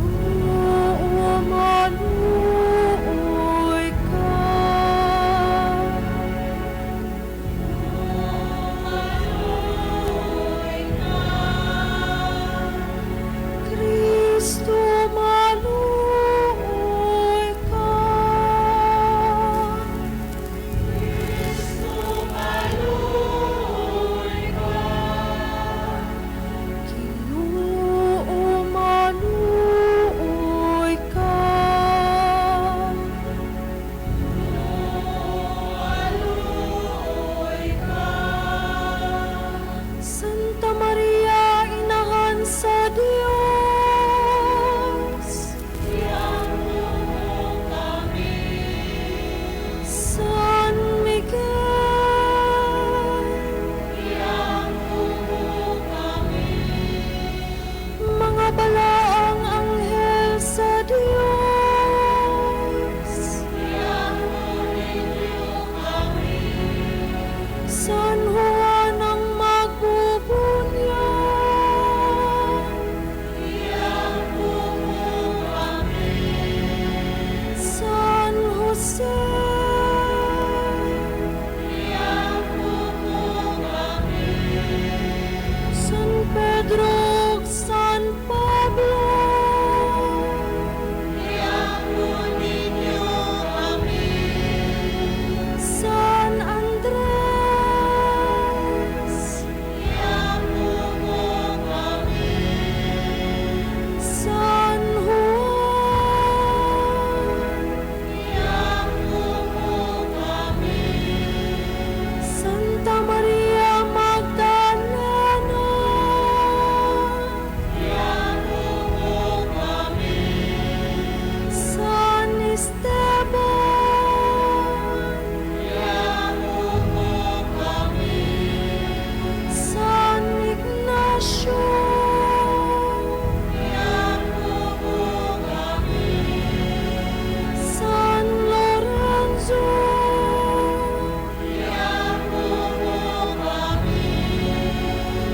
Ginoo, maluoy ka. Kristo, maluoy ka. Kristo, maluoy ka. Ginoo, maluoy ka. Maluoy ka. Santa Maria, Inahan sa Dios, Iampo mo kami. San Miguel, Iampo mo kami. Mga balaang anghel sa Dios, Iampo ninyo kami. San Juan ang magbubunyag, Iampo mo kami. San Jose, Iampo mo kami. San Pedro ug San Pablo, Iampo ninyo kami. San Andres, Iampo mo kami. San Juan, Iampo mo kami. Santa Maria Magdalena, Iampo mo kami. San Esteban, Iampo mo kami. San Ignacio, Iampo mo kami. San Lorenzo, Iampo mo kami.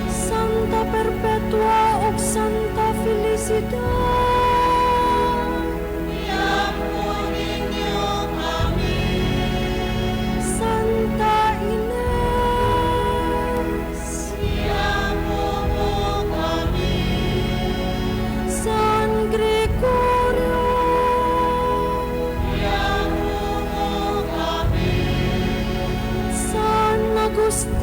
Santa Perpetua ug Santa Felicidad, Iampo ninyo kami. Santa Ines, Iampo mo kami. San Gregorio, Iampo mo kami. San Agustin,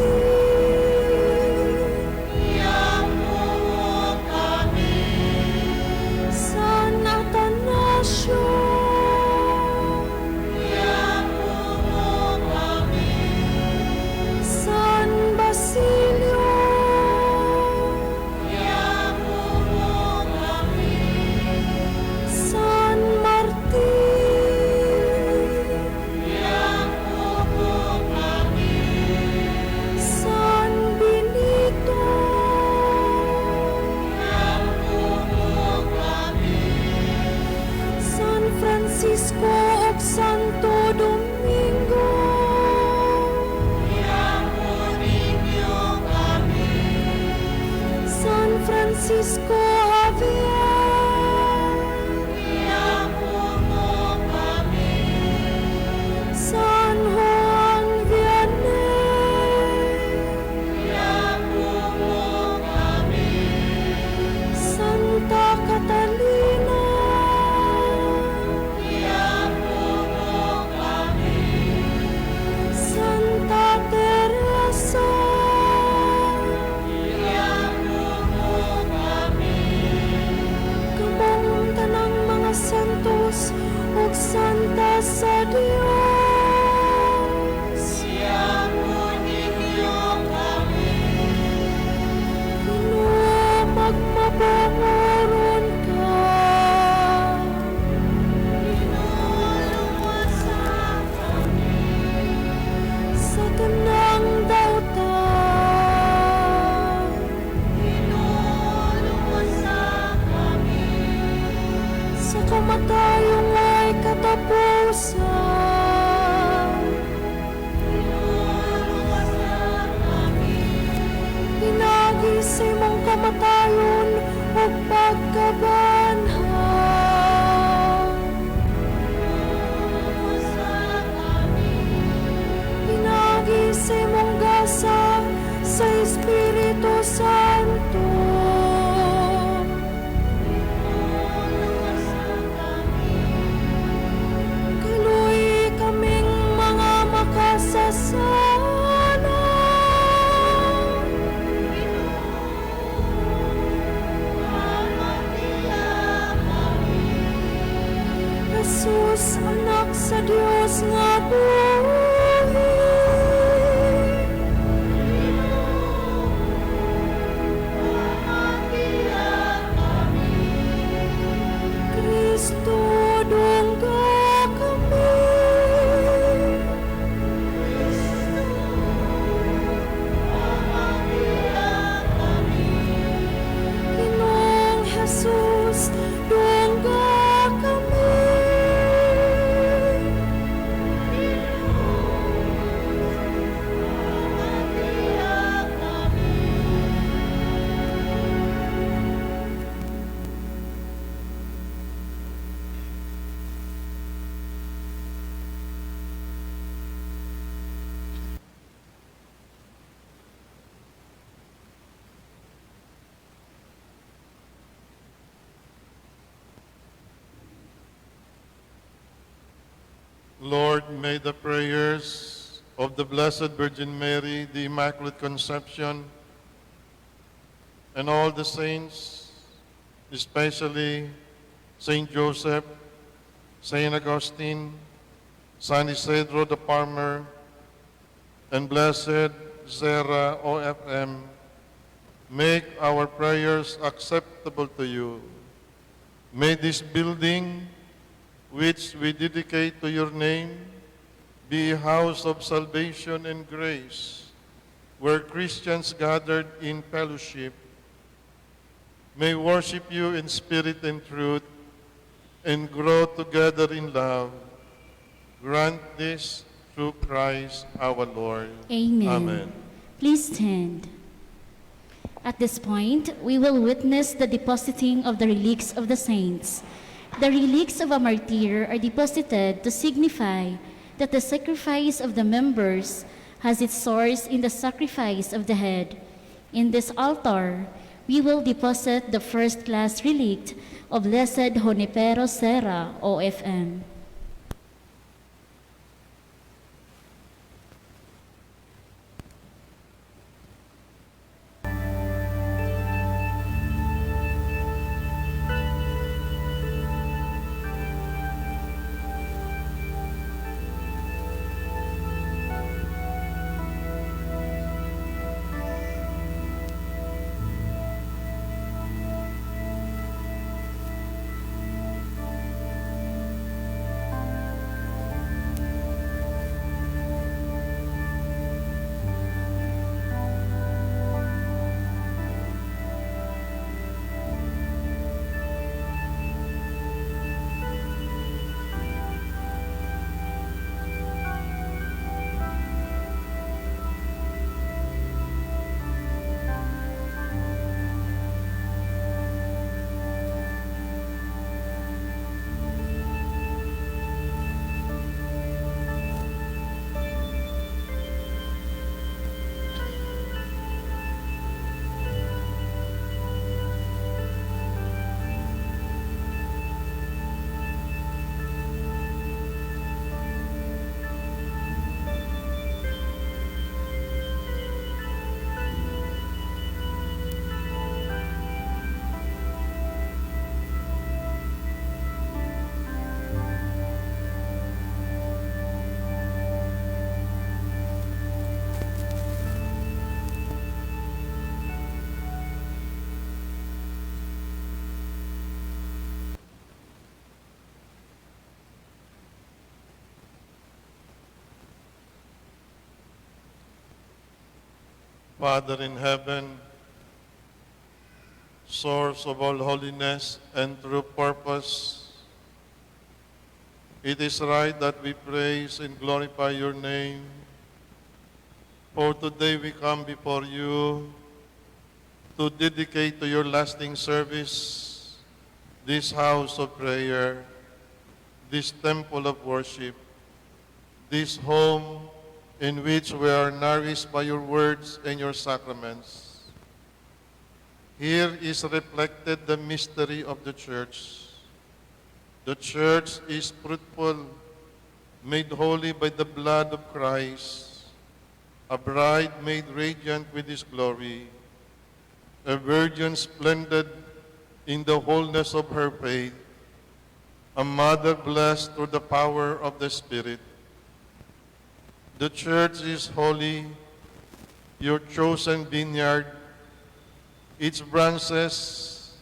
San Francisco Javier, Iapo mo kami. San Juan Vianney, Iapo mo kami. Santa Catalina, Iapo mo kami. Santa Teresa, Iapo mo kami. Kamong tanang mga santos ug santa sa Dios, Iapo ninyo kami. Ginoo, magmabangoron ka. Ginoo, luwasa kami. Sa tanang dautan, Ginoo, luwasa kami. Sa kamatayong way katapusan, Ginoo, luwasa kami. Pinaagi sa imong kamatayon ug pagkabanhaw, luwasa kami. Pinaagi sa imong gasa sa Espiritu Santo, luwasa kami. Kaluy kaming mga makasasala. Ginoo, pamatiya kami. Jesus, anak sa Dios nga buhi, Ginoo, pamatiya kami. Kristo, dungga kami. Kristo, pamatiya kami. Ginoong Jesus, dungga kami. Ginoo, pamatiya kami. Lord, may the prayers of the Blessed Virgin Mary, the Immaculate Conception, and all the saints, especially Saint Joseph, Saint Augustine, San Isidro the Farmer, and Blessed Serra OFM, make our prayers acceptable to you. May this building, which we dedicate to your name, be a house of salvation and grace, where Christians gathered in fellowship may worship you in spirit and truth and grow together in love. Grant this through Christ our Lord. Amen. Amen. Please stand. At this point, we will witness the depositing of the relics of the saints. The relics of a martyr are deposited to signify that the sacrifice of the members has its source in the sacrifice of the head. In this altar, we will deposit the first-class relic of Blessed Junipero Serra, OFM. Father in heaven, source of all holiness and true purpose, it is right that we praise and glorify your name. For today we come before you to dedicate to your lasting service this house of prayer, this temple of worship, this home in which we are nourished by your words and your sacraments. Here is reflected the mystery of the church. The church is fruitful, made holy by the blood of Christ, a bride made radiant with his glory, a virgin splendid in the wholeness of her faith, a mother blessed through the power of the Spirit. The church is holy, your chosen vineyard. Its branches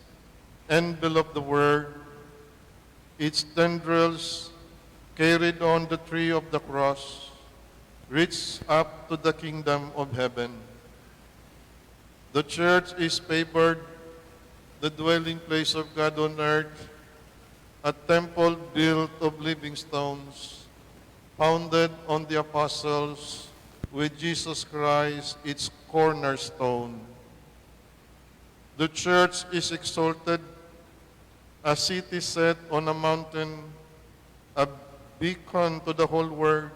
envelop the world. Its tendrils carried on the tree of the cross reach up to the kingdom of heaven. The church is favored, the dwelling place of God on earth, a temple built of living stones, founded on the apostles, with Jesus Christ its cornerstone. The church is exalted, a city set on a mountain, a beacon to the whole world,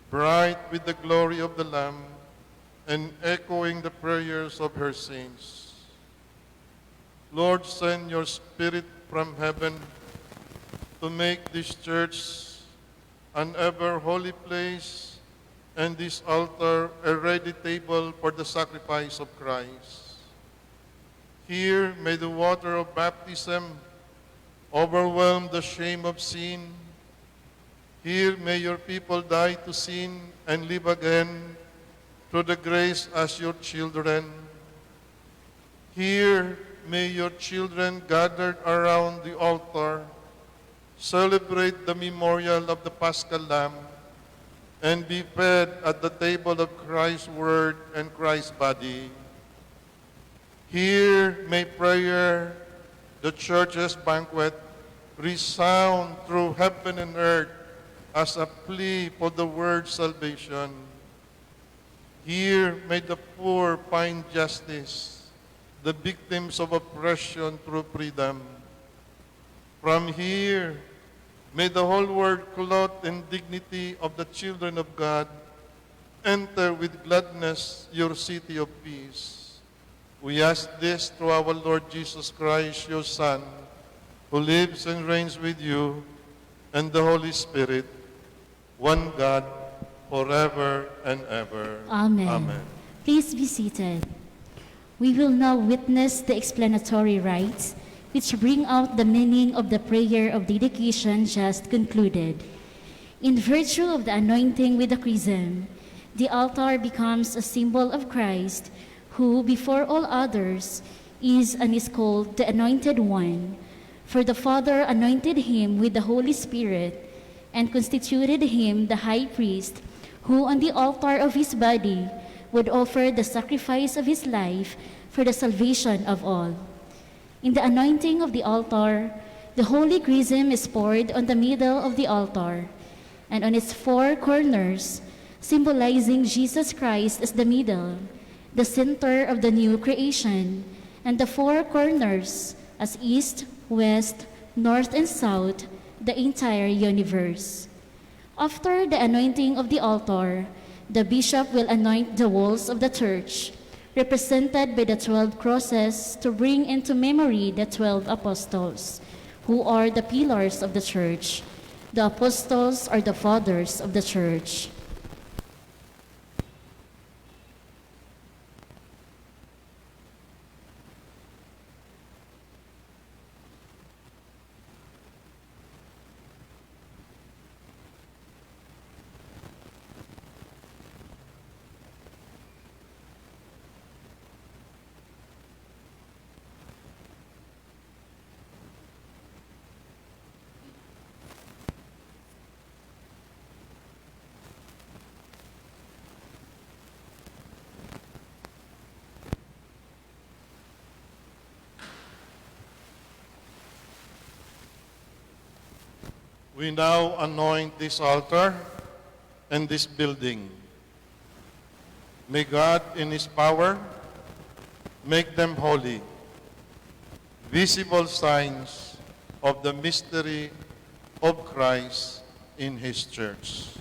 bright with the glory of the Lamb, and echoing the prayers of her saints. Lord, send your Spirit from heaven to make this church an ever holy place and this altar a ready table for the sacrifice of Christ. Here may the water of baptism overwhelm the shame of sin. Here may your people die to sin and live again through the grace as your children. Here may your children gathered around the altar celebrate the memorial of the Paschal Lamb and be fed at the table of Christ's Word and Christ's body. Here may prayer, the church's banquet, resound through heaven and earth as a plea for the world's salvation. Here may the poor find justice, the victims of oppression through freedom. From here, may the whole world, clothed in dignity of the children of God, enter with gladness your city of peace. We ask this through our Lord Jesus Christ, your Son, who lives and reigns with you and the Holy Spirit, one God, forever and ever. Amen. Amen. Please be seated. We will now witness the explanatory rites which bring out the meaning of the prayer of dedication just concluded. In virtue of the anointing with the chrism, the altar becomes a symbol of Christ, who, before all others, is and is called the Anointed One. For the Father anointed him with the Holy Spirit and constituted him the high priest, who on the altar of his body would offer the sacrifice of his life for the salvation of all. In the anointing of the altar, the holy chrism is poured on the middle of the altar and on its four corners, symbolizing Jesus Christ as the middle, the center of the new creation, and the four corners as east, west, north, and south, the entire universe. After the anointing of the altar, the bishop will anoint the walls of the church, represented by the 12 crosses, to bring into memory the 12 apostles, who are the pillars of the church. The apostles are the fathers of the church. We now anoint this altar and this building. May God, in His power, make them holy, visible signs of the mystery of Christ in His church.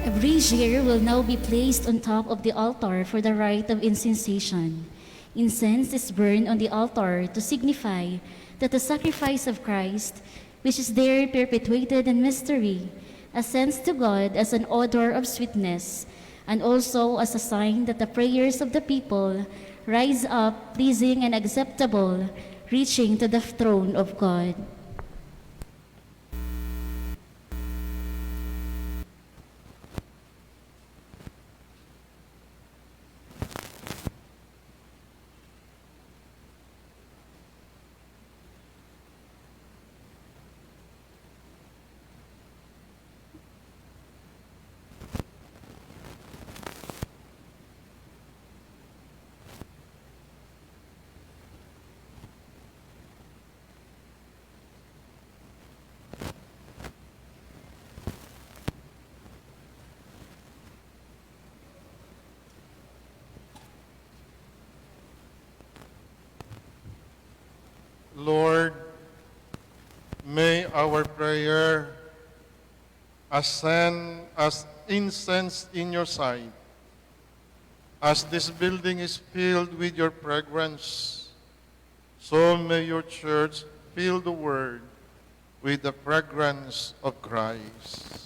A brazier will now be placed on top of the altar for the rite of incensation. Incense is burned on the altar to signify that the sacrifice of Christ, which is there perpetuated in mystery, ascends to God as an odor of sweetness, and also as a sign that the prayers of the people rise up pleasing and acceptable, reaching to the throne of God. Lord, may our prayer ascend as incense in your sight, as this building is filled with your fragrance, so may your church fill the world with the fragrance of Christ.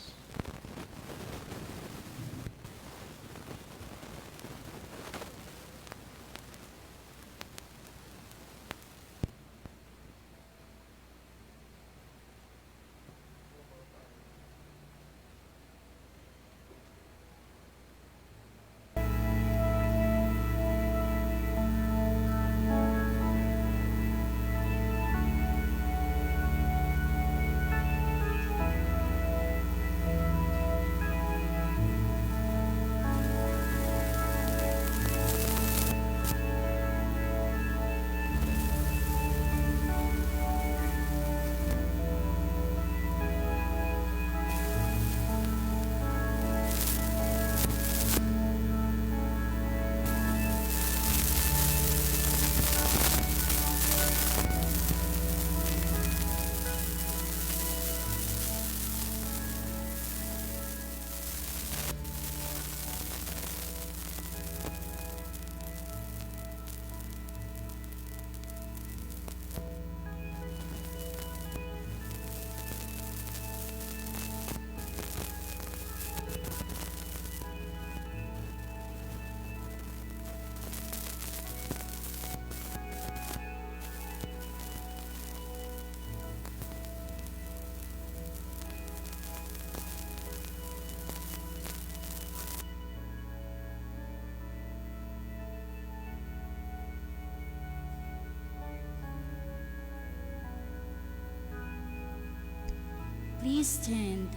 Please stand.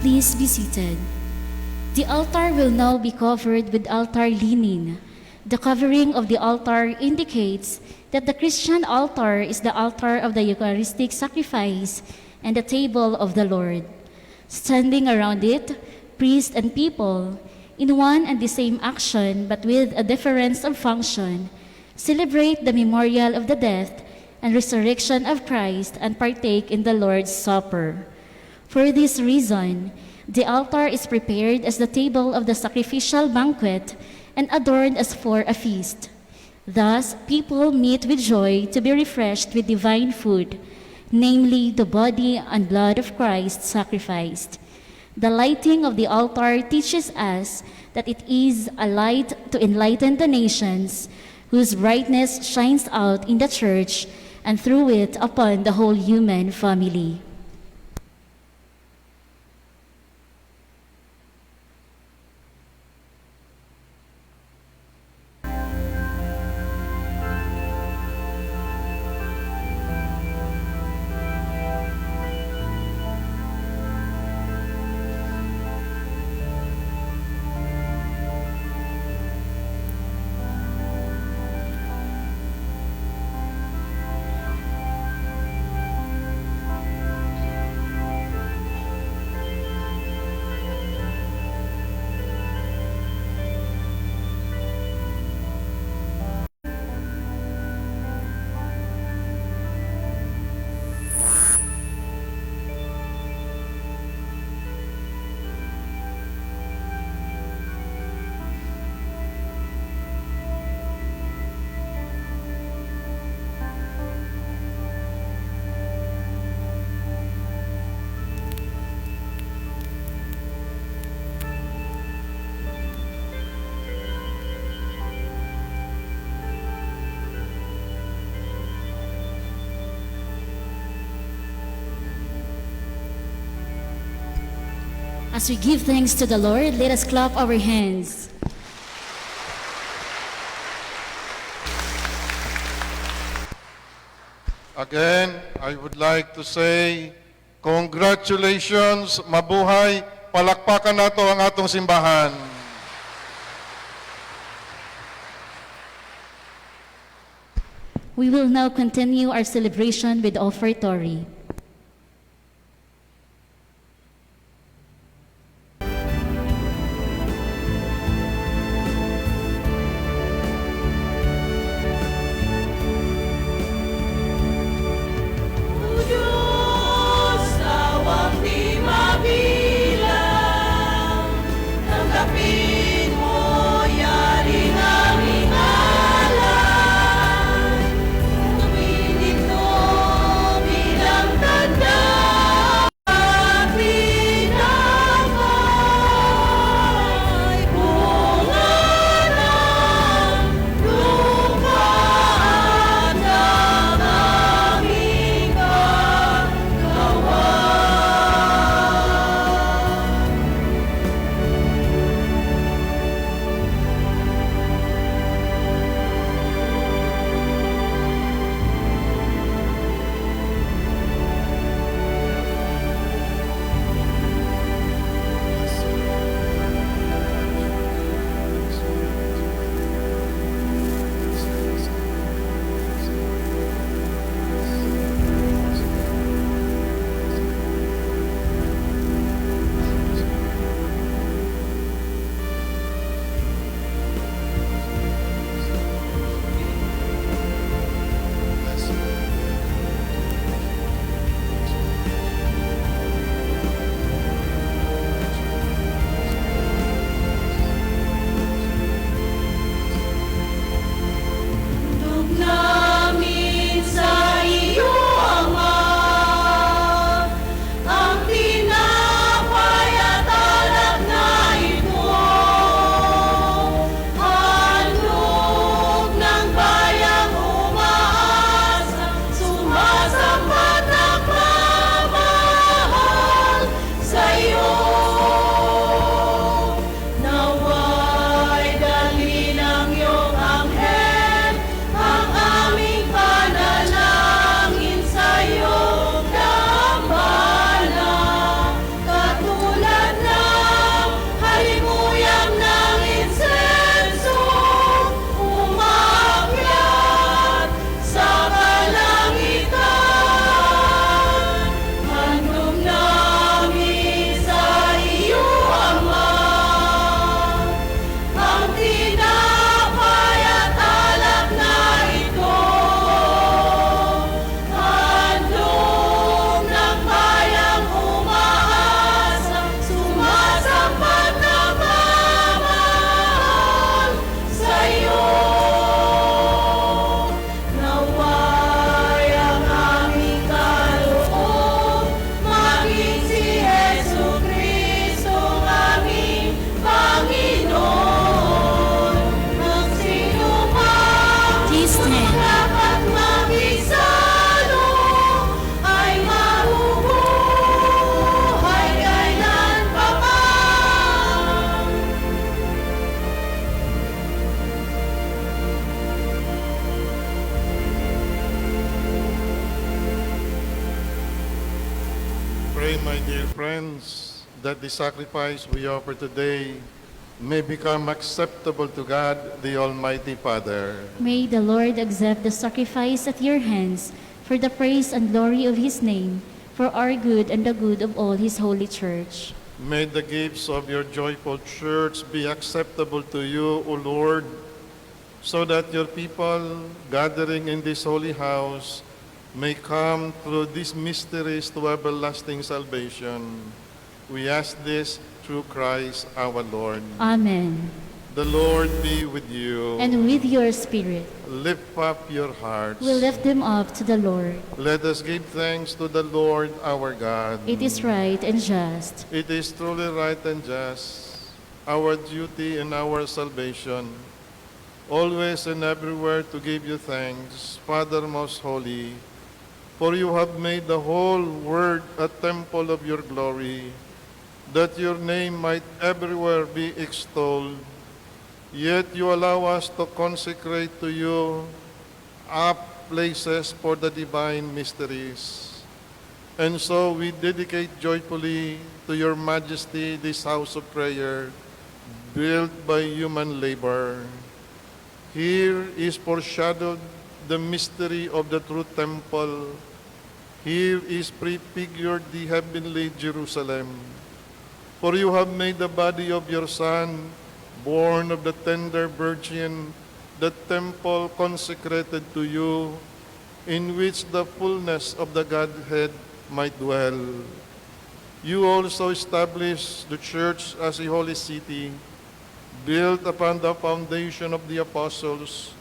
Please be seated. The altar will now be covered with altar linen. The covering of the altar indicates that the Christian altar is the altar of the Eucharistic sacrifice and the table of the Lord. Standing around it, priest and people, in one and the same action but with a difference of function, celebrate the memorial of the death and resurrection of Christ and partake in the Lord's Supper. For this reason, the altar is prepared as the table of the sacrificial banquet and adorned as for a feast. Thus, people meet with joy to be refreshed with divine food, namely the body and blood of Christ sacrificed. The lighting of the altar teaches us that it is a light to enlighten the nations, whose brightness shines out in the church and through it upon the whole human family. As we give thanks to the Lord, let us clap our hands. Again, I would like to say, congratulations, mabuhay, palakpakan nato ang atong simbahan. We will now continue our celebration with offertory. O Diyos, awang di mabilang, tanggapin mo yari naming alay. Tuwin ito bilang My dear friends, that the sacrifice we offer today may become acceptable to God, the Almighty Father. May the Lord accept the sacrifice at your hands for the praise and glory of his name, for our good and the good of all his holy church. May the gifts of your joyful church be acceptable to you, O Lord, so that your people gathering in this holy house may come through these mysteries to everlasting salvation. We ask this through Christ our Lord. Amen. The Lord be with you. And with your spirit, Lift up your hearts. we lift them up to the Lord. Let us give thanks to the Lord our God. It is right and just. It is truly right and just, our duty and our salvation, always and everywhere to give you thanks, Father most holy, for you have made the whole world a temple of your glory, that your name might everywhere be extolled. Yet you allow us to consecrate to you up places for the divine mysteries. And so we dedicate joyfully to your majesty this house of prayer, built by human labor. Here is foreshadowed the mystery of the true temple. Here is prefigured the heavenly Jerusalem. For you have made the body of your Son, born of the tender Virgin, the temple consecrated to you, in which the fullness of the Godhead might dwell. You also established the church as a holy city, built upon the foundation of the apostles,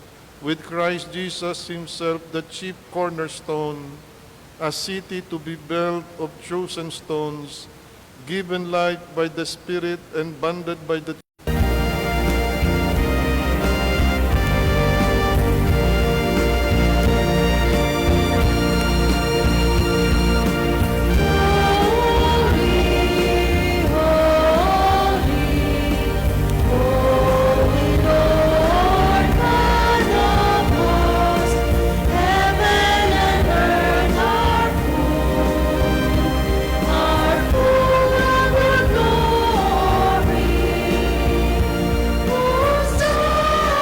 with Christ Jesus himself the chief cornerstone, a city to be built of chosen stones, given life by the Spirit and bonded by the Holy, holy, holy Lord God of hosts, heaven and earth are full of your glory. Hosanna,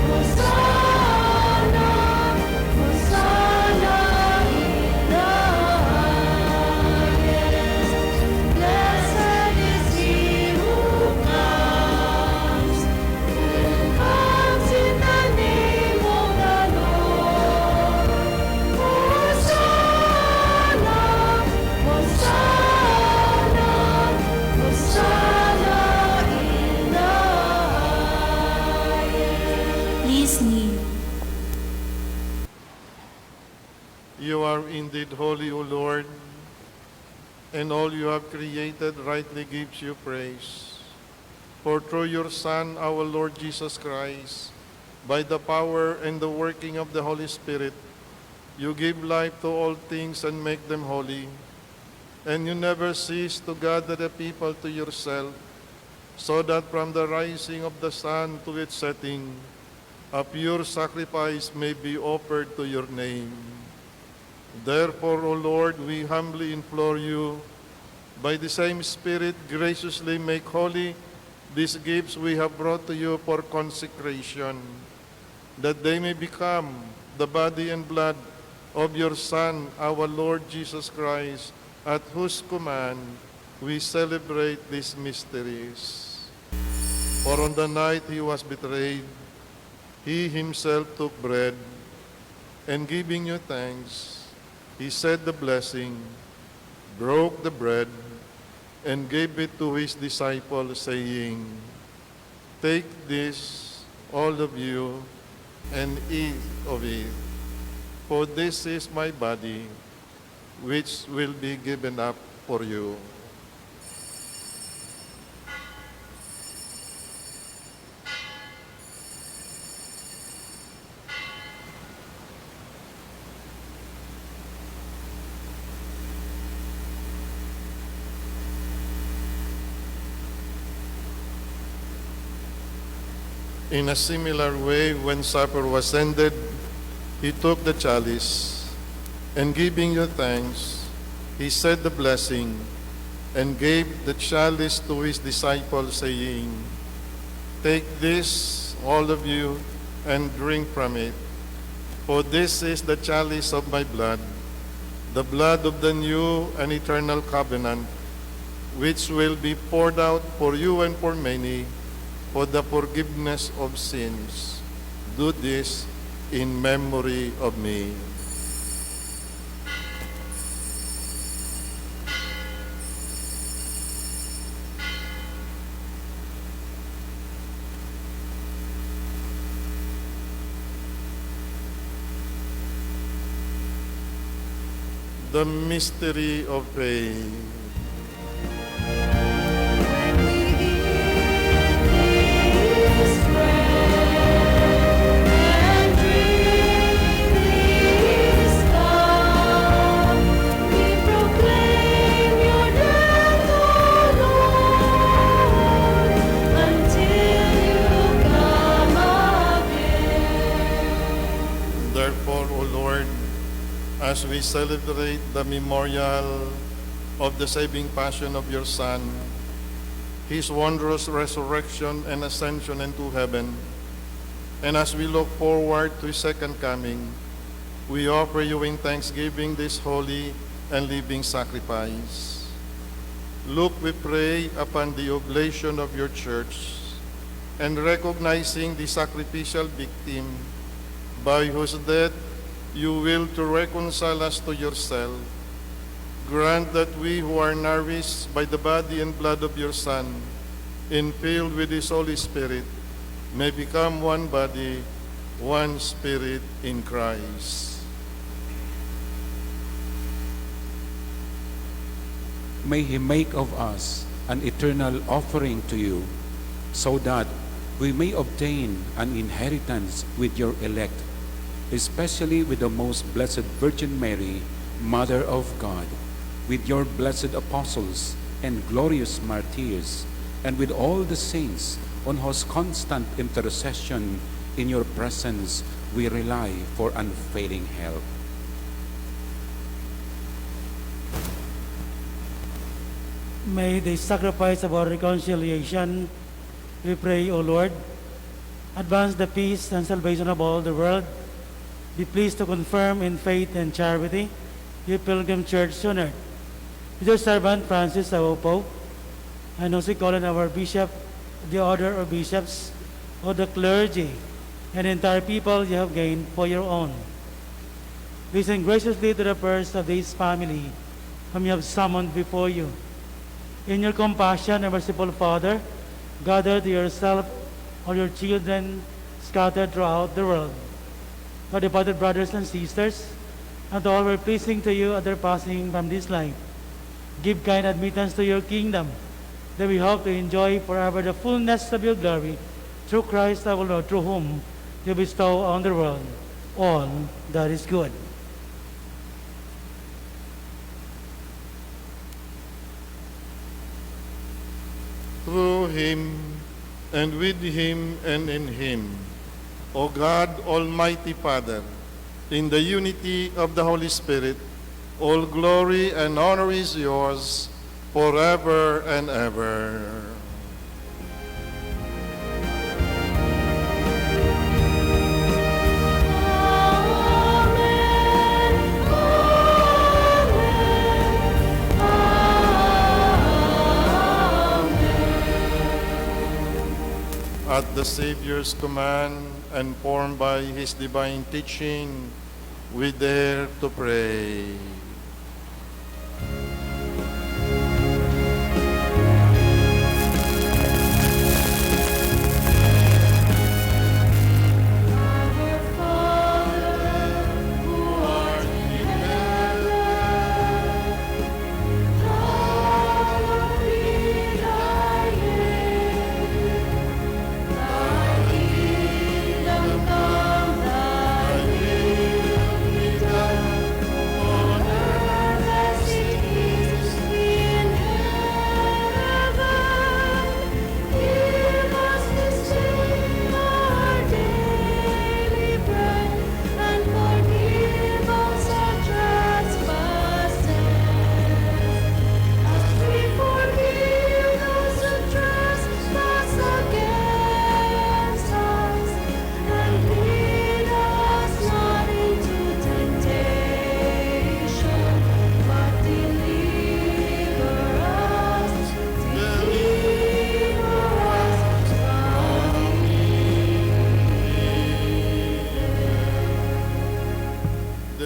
Hosanna, Hosanna in the highest. Blessed is he who comes in the name of the Lord. Hosanna, Hosanna, Hosanna in the highest. Please kneel. You are indeed holy, O Lord, and all you have created rightly gives you praise. For through your Son, our Lord Jesus Christ, by the power and the working of the Holy Spirit, you give life to all things and make them holy. And you never cease to gather the people to yourself, so that from the rising of the sun to its setting, a pure sacrifice may be offered to your name. Therefore, O Lord, we humbly implore you, by the same Spirit, graciously make holy these gifts we have brought to you for consecration, that they may become the body and blood of your Son, our Lord Jesus Christ, at whose command we celebrate these mysteries. For on the night he was betrayed, he himself took bread, and giving you thanks, he said the blessing, broke the bread, and gave it to his disciples, saying, "Take this, all of you, and eat of it, for this is my body, which will be given up for you." In a similar way, when supper was ended, he took the chalice, and giving you thanks, He said the blessing and gave the chalice to his disciples, saying, "Take this, all of you, and drink from it, for this is the chalice of my blood, the blood of the new and eternal covenant, which will be poured out for you and for many for the forgiveness of sins. Do this in memory of me." The mystery of faith. When we eat this bread and drink this cup, we proclaim your death, O Lord, until you come again. Therefore, O Lord, as we celebrate the memorial of the saving passion of your Son, his wondrous resurrection and ascension into heaven, and as we look forward to his second coming, we offer you in thanksgiving this holy and living sacrifice. Look, we pray, upon the oblation of your church, and recognizing the sacrificial victim, by whose death you will to reconcile us to yourself, grant that we who are nourished by the body and blood of your Son, and filled with his Holy Spirit, may become one body, one spirit in Christ. May he make of us an eternal offering to you, so that we may obtain an inheritance with your elect, especially with the most blessed Virgin Mary, Mother of God, with your blessed apostles and glorious martyrs, and with all the saints on whose constant intercession in your presence we rely for unfailing help. May the sacrifice of our reconciliation, we pray, O Lord, advance the peace and salvation of all the world. Be pleased to confirm in faith and charity your pilgrim church on earth. With your servant Francis, our Pope, and Jose Colin, our Bishop, the order of bishops, all the clergy, and entire people you have gained for your own. Listen graciously to the prayers of this family whom you have summoned before you. In your compassion, and merciful Father, gather to yourself all your children scattered throughout the world, our departed brothers and sisters, and to all who are pleasing to you at their passing from this life. Give kind admittance to your kingdom, that we hope to enjoy forever the fullness of your glory, through Christ our Lord, through whom you bestow on the world all that is good. Through him, and with him, and in him, O God, Almighty Father, in the unity of the Holy Spirit, all glory and honor is yours forever and ever. Amen. Amen. Amen. At the Savior's command and formed by his divine teaching, we dare to pray. Our Father, who art in heaven, hallowed be thy name. Thy kingdom come, thy will be done on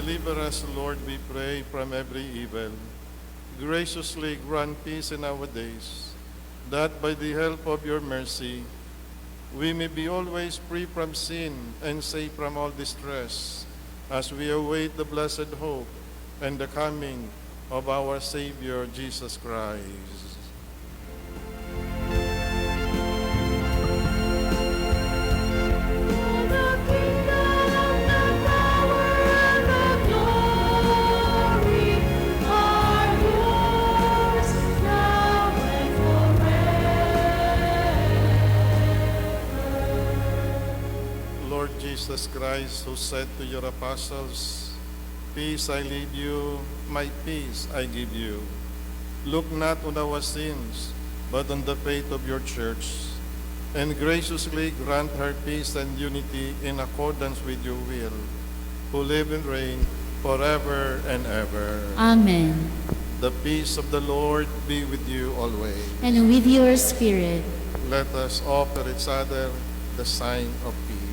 Deliver us, Lord, we pray, from every evil. Graciously grant peace in our days, that by the help of your mercy, we may be always free from sin and safe from all distress, as we await the blessed hope and the coming of our Savior, Jesus Christ. For the kingdom, the power, and the glory are yours, now and forever. Lord Jesus Christ, who said to your apostles, "Peace I leave you, my peace I give you. Look not on our sins, but on the faith of your church, and graciously grant her peace and unity in accordance with your will, who live and reign forever and ever." Amen. The peace of the Lord be with you always. And with your spirit. Let us offer each other the sign of peace.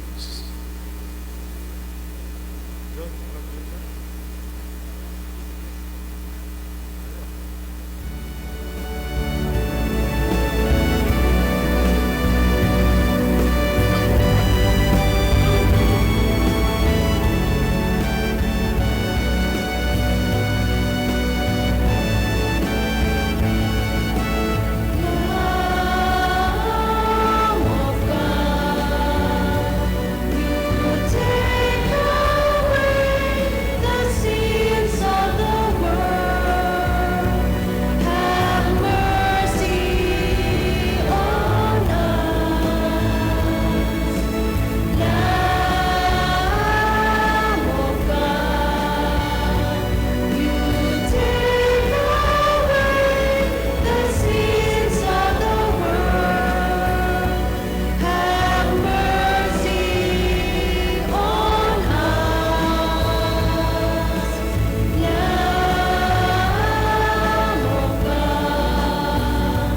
Lamb of God, you take away the sins of the world. Have mercy on us. Lamb of God, you take away the sins of the world. Have mercy on us. Lamb of God,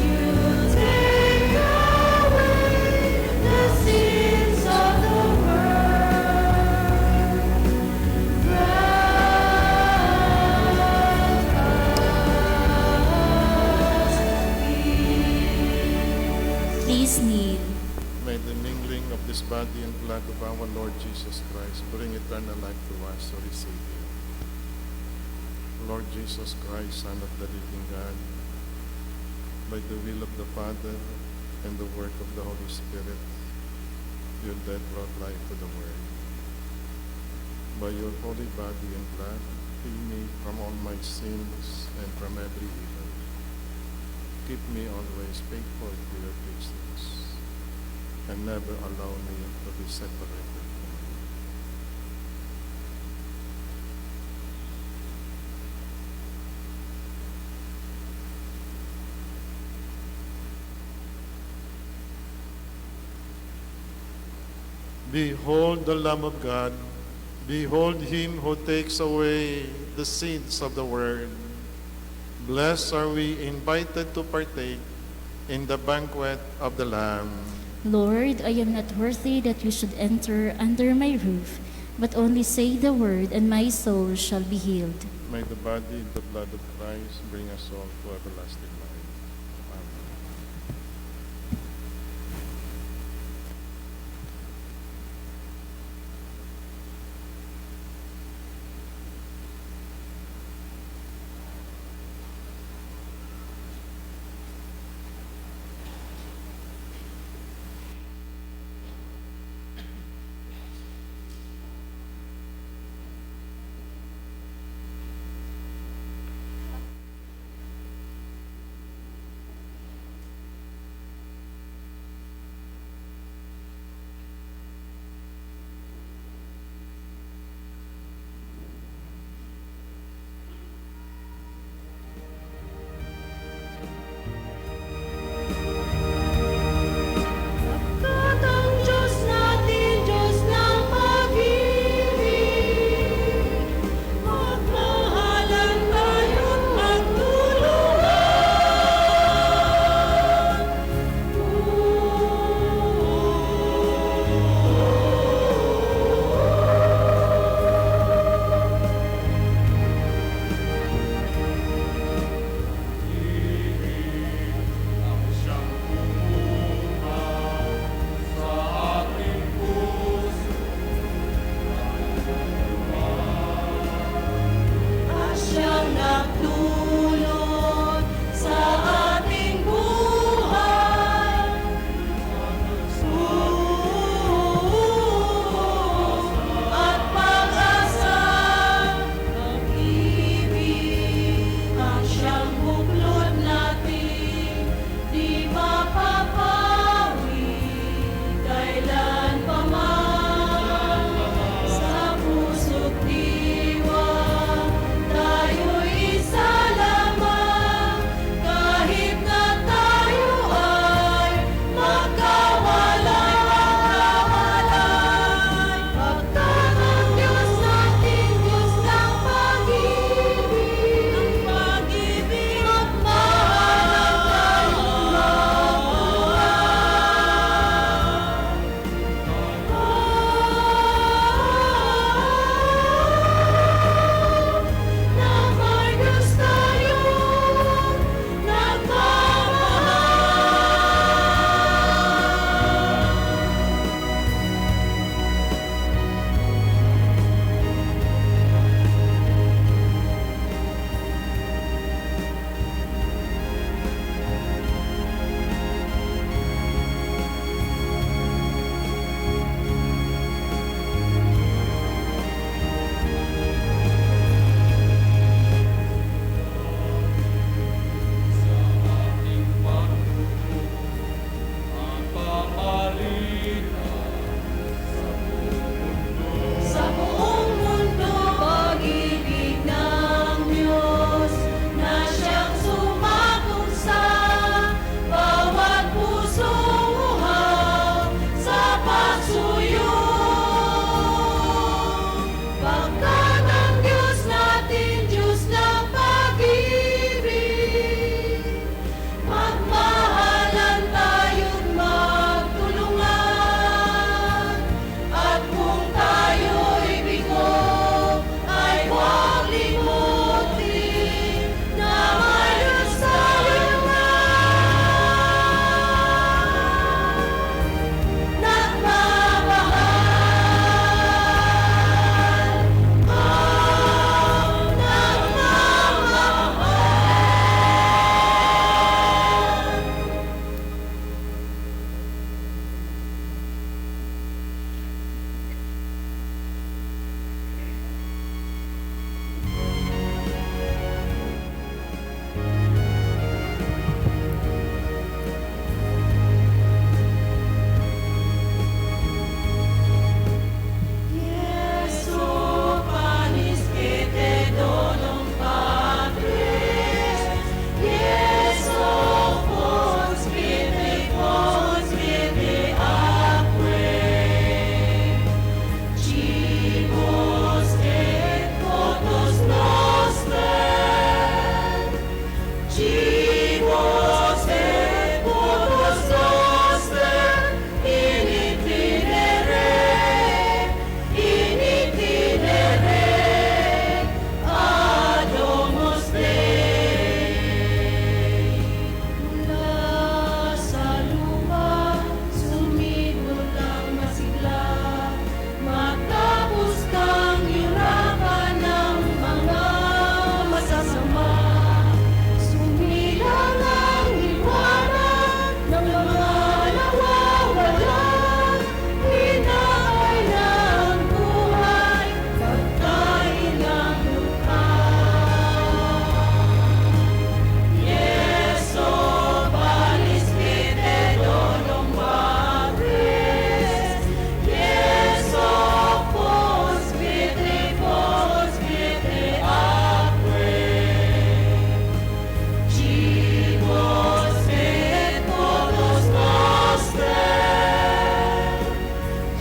you take away the sins of the world. Grant us peace. Please kneel. May the mingling of this body and blood of our Lord Jesus Christ bring eternal life to us who receive him. Lord Jesus Christ, Son of the living God, by the will of the Father and the work of the Holy Spirit, your death brought life to the world. By your holy body and blood, free me from all my sins and from every evil. Keep me always faithful to your teachings, and never allow me to be separated from you. Behold the Lamb of God. Behold him who takes away the sins of the world. Blessed are we invited to partake in the banquet of the Lamb. Lord, I am not worthy that you should enter under my roof, but only say the word, and my soul shall be healed. May the body and the blood of Christ bring us all to everlasting life. Amen.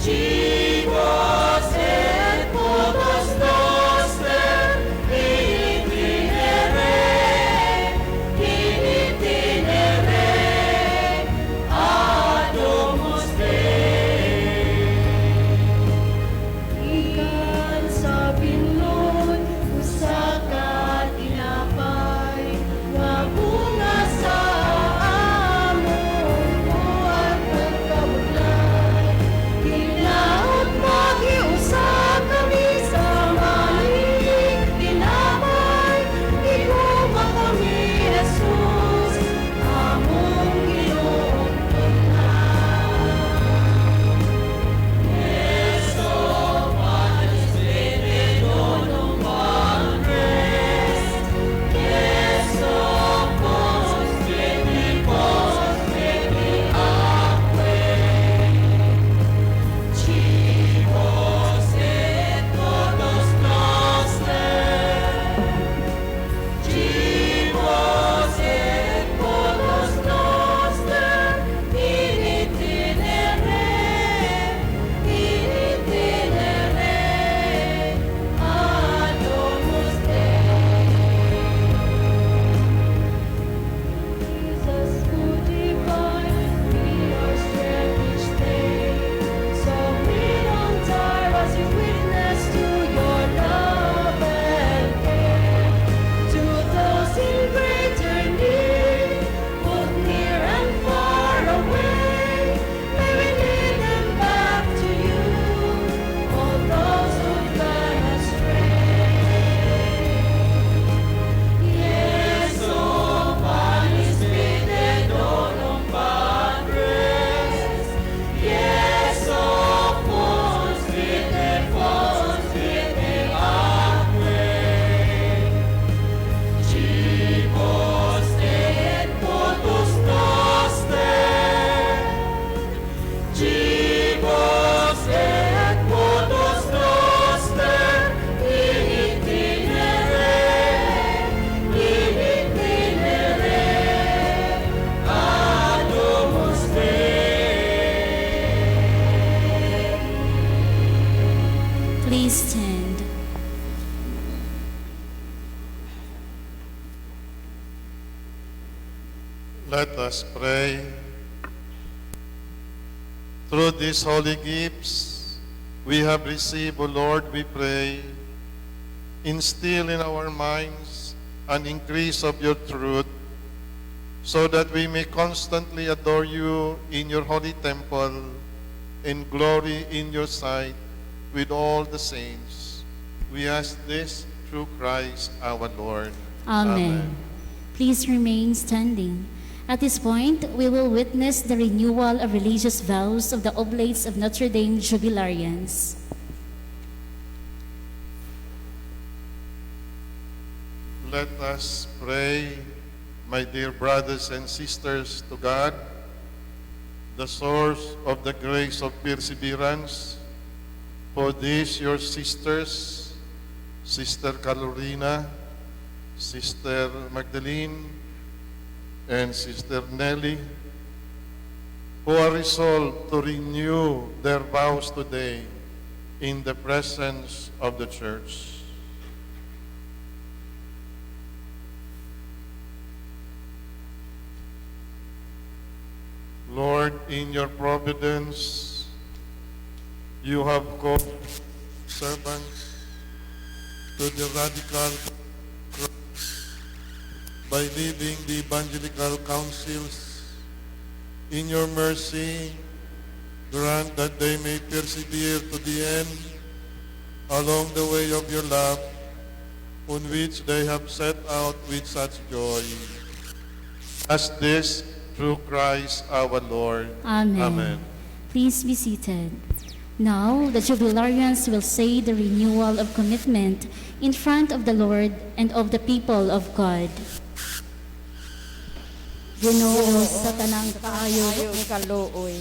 Cibos et potus noster in itinere, in itinere, ad domus Dei. Gikan sa binlod, usa ka tinapay, nga bunga sa among buhat pagkabudlay. Hinaot magiusa kami sa mahiing tinapay, higugma kami, Jesus, among Ginoong Pugnan. Jesu panis vitae donum Patris, Jesu fons vitae, fons vitae aquae. Cibos et potus noster, Cibos et potus noster, in itinere, in itinere, ad domus Dei. Jesus, food divine, be our strength each day. So we don't tire as we witness to your love and care. To those in greater need, both near and far away, may we lead them back to you, all those who've gone astray. Jesu panis vitae donum Patris, Jesu fons vitae, fons vitae aquae. Cibos et potus noster, Cibos et potus noster, in itinere, in itinere, ad domus Dei. Please stand. Let us pray. Through these holy gifts we have received, O Lord, we pray, instill in our minds an increase of your truth, so that we may constantly adore you in your holy temple and glory in your sight with all the saints. We ask this through Christ our Lord. Amen. Please remain standing. At this point, we will witness the renewal of religious vows of the Oblates of Notre Dame Jubilarians. Let us pray, my dear brothers and sisters, to God, the source of the grace of perseverance, for these your sisters, Sister Carolina, Sister Magdalene, and Sister Nelly, who are resolved to renew their vows today in the presence of the Church. Lord, in your providence, you have called servants to the radical cross by leading the evangelical councils. In your mercy, grant that they may persevere to the end along the way of your love, on which they have set out with such joy. As this through Christ our Lord. Amen. Amen. Please be seated. Now, the jubilarians will say the renewal of commitment in front of the Lord and of the people of God. Ginoo sa tanang kaayo ug kaluoy.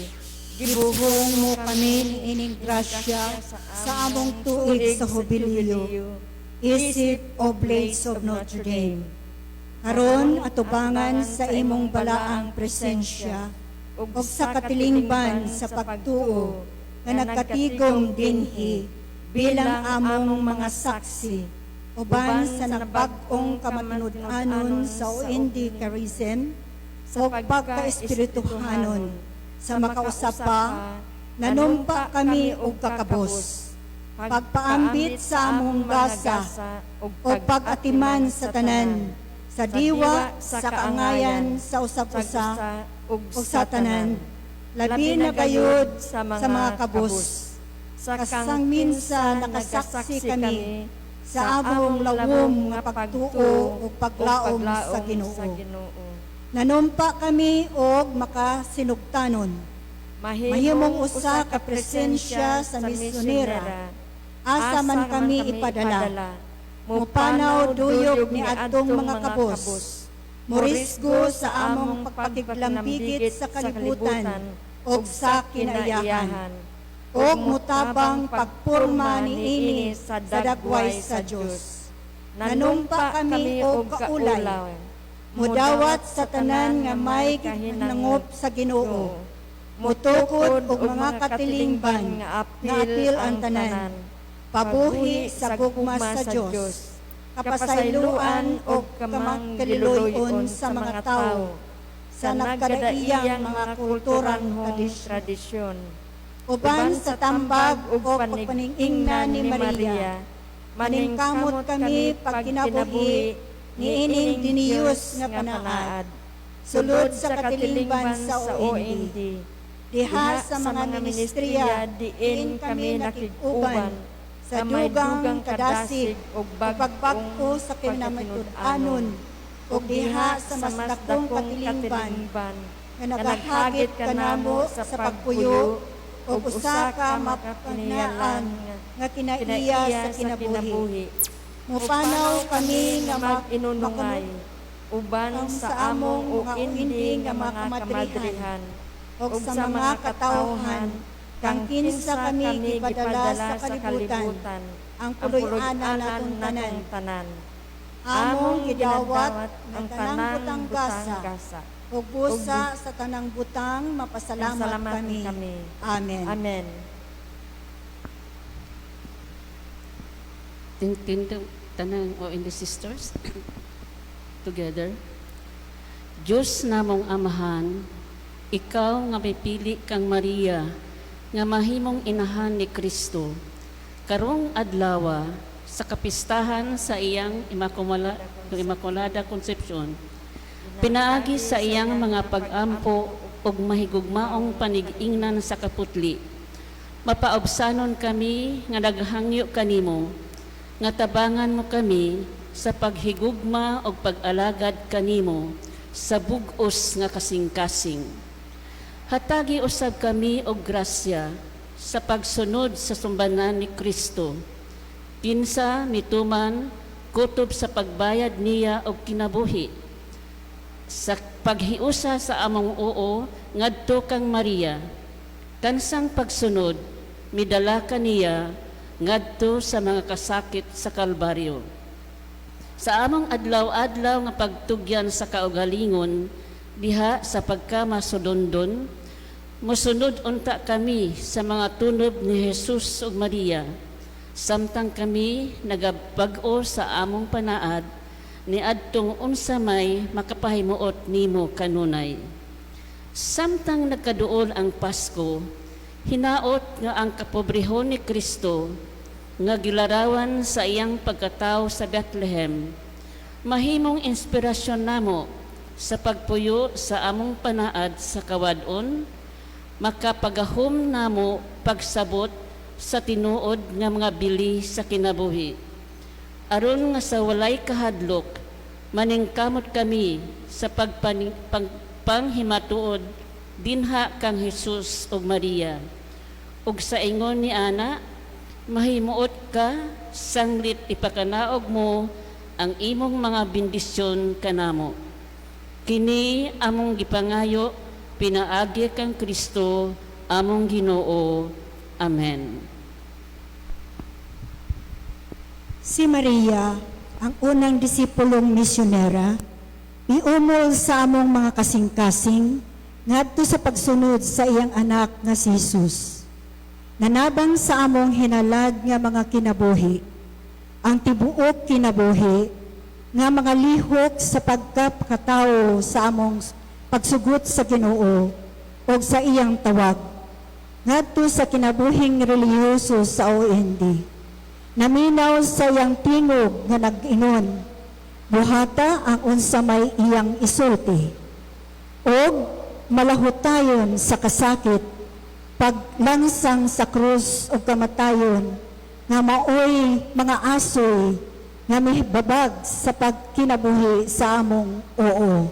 Gibuhong mo kami niining grasya sa among tuig sa Hubilyo, isip Oblates of Notre Dame. Karon atubangan sa imong balaang presensya ug sa katilingban sa pagtuo, nga nagkatigom dinhi bilang among mga saksi uban sa nagbag-ong kamatinud-anon sa OND Charism ug pagka-espirituhanon. Sa makausa pa, nanumpa kami og kakabos pagpaambit sa among gasa o pag-atiman sa tanan, sa diwa, sa kaangayan, sa usab-usa ug sa tanan, labi na gayud sa mga kabos. Kasang minsa nakasaksi kami sa among lawom nga pagtuo ug paglaom sa Ginoo. Nanumpa kami og makasinugtanon, mahimong usa ka presensya sa misyonera, asa man kami ipadala, mupanaw duyog ni adtong mga kabos, morisgo sa among pagpakiglambigit sa kalibutan ug sa kinaiyahan, ug mutabang pagporma niini sa dagway sa Dios. Nanumpa kami og kaulay, mudawat sa tanan nga may nangop sa Ginoo, mutukod og mga katilingban nga apil ang tanan, pabuhi sa gugma sa Dios, kapasayloan og kamakaliloy-on sa mga tawo sa nagkadaiyang mga kulturang tradisyon. Uban sa tambag ug pagpaningingna ni Maria, maningkamot kami pagkinabuhi niining diniyos nga panaad, sulod sa katilingban sa OND. Diha sa mga ministriya diin kami nakig-uban sa dugang kadasig ug pagbag-o sa kinamatud-anon, ug diha sa mas dakong katilingban nga nagahagit kanamo sa pagpuyo ug usa ka mapanaan nga kinaiya sa kinabuhi. Mupanaw kami nga mag-inunungay uban sa among mga OND uindi nga mga kamadrihan ug sa mga katawhan kang kinsa kami gipadala sa kalibutan, ang puloy-anan natong tanan. Tanan. Among gidawat ang tanang butang gasa ug busa sa tanang butang mapasalamat Salamat kami. Kami. Amen. Amen. Tindog tanang OND sisters together. Diyos namong Amahan, ikaw nga mipili kang Maria nga mahimong inahan ni Kristo, karong adlawa sa kapistahan sa iyang Immaculada Concepcion, pinaagi sa iyang mga pag-ampo ug mahigugmaong panigingnan sa kaputli, mapaobsanon kami nga naghangyo kanimo, nga tabangan mo kami sa paghigugma ug pag-alagad kanimo sa bug-os nga kasing-kasing. Hatagi usab kami og grasya sa pagsunod sa sumbanan ni Kristo, kinsa mituman kutob sa pagbayad niya og kinabuhi, sa paghiusa sa among oo ngadto kang Maria. Kansang pagsunod midala kaniya ngadto sa mga kasakit sa Kalbaryo. Sa among adlaw-adlaw nga pagtugyan sa kaugalingon diha sa pagkamasudondon, mosunod unta kami sa mga tunob ni Jesus ug Maria, samtang kami nagabag-o sa among panaad niadtong unsa may makapahimuot nimo kanunay. Samtang nagkaduol ang Pasko, hinaot nga ang kapobrehon ni Kristo nga gilarawan sa iyang pagkatao sa Bethlehem, mahimong inspirasyon namo sa pagpuyo sa among panaad sa kawad-on, makapagahom namo pagsabot sa tinuod nga mga bili sa kinabuhi. Aron nga sa walay kahadlok, maningkamot kami sa pagpanghimatuod dinha kang Jesus ug Maria. Ug sa ingon ni ana, mahimuot ka sanglit ipakanaog mo ang imong mga bendisyon kanamo. Kini among gipangayo pinaagi kang Kristo among Ginoo. Amen. Si Maria, ang unang disipulong misyonera, iumol sa among mga kasing-kasing ngadto sa pagsunod sa iyang anak nga si Jesus. Nanabang sa among hinalad nga mga kinabuhi, ang tibuok kinabuhi, nga mga lihok sa pagkapakatao sa among pagsugot sa Ginoo o sa iyang tawag, ngadto sa kinabuhing relihiyoso sa OND. Naminaw sa iyang tingog nga nag-ingon, buhata ang unsa may iyang isulti, og malahutayon sa kasakit, paglansang sa krus o kamatayon, nga maoy mga asoy nga mihibabag sa pagkinabuhi sa among oo.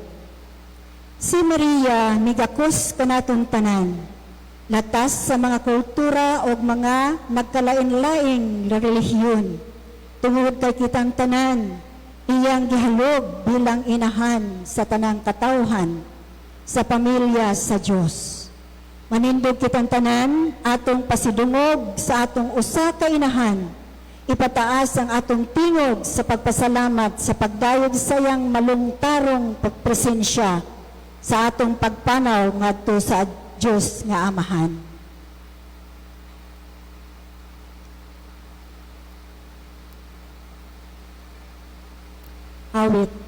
Si Maria migakos kanaton tanan, latas sa mga kultura o mga nagkalain-laing relihiyon, tungod kay kitang tanan, iyang gihalog bilang inahan sa tanang katawhan, sa pamilya sa Dios. Manindog kitang tanan, atong pasidungog sa atong usa ka inahan, ipataas ang atong tingog sa pagpasalamat sa pagdayog sa iyang malungtarong pagpresensya sa atong pagpanaw ngadto sa Dios nga Amahan. Awit. Thank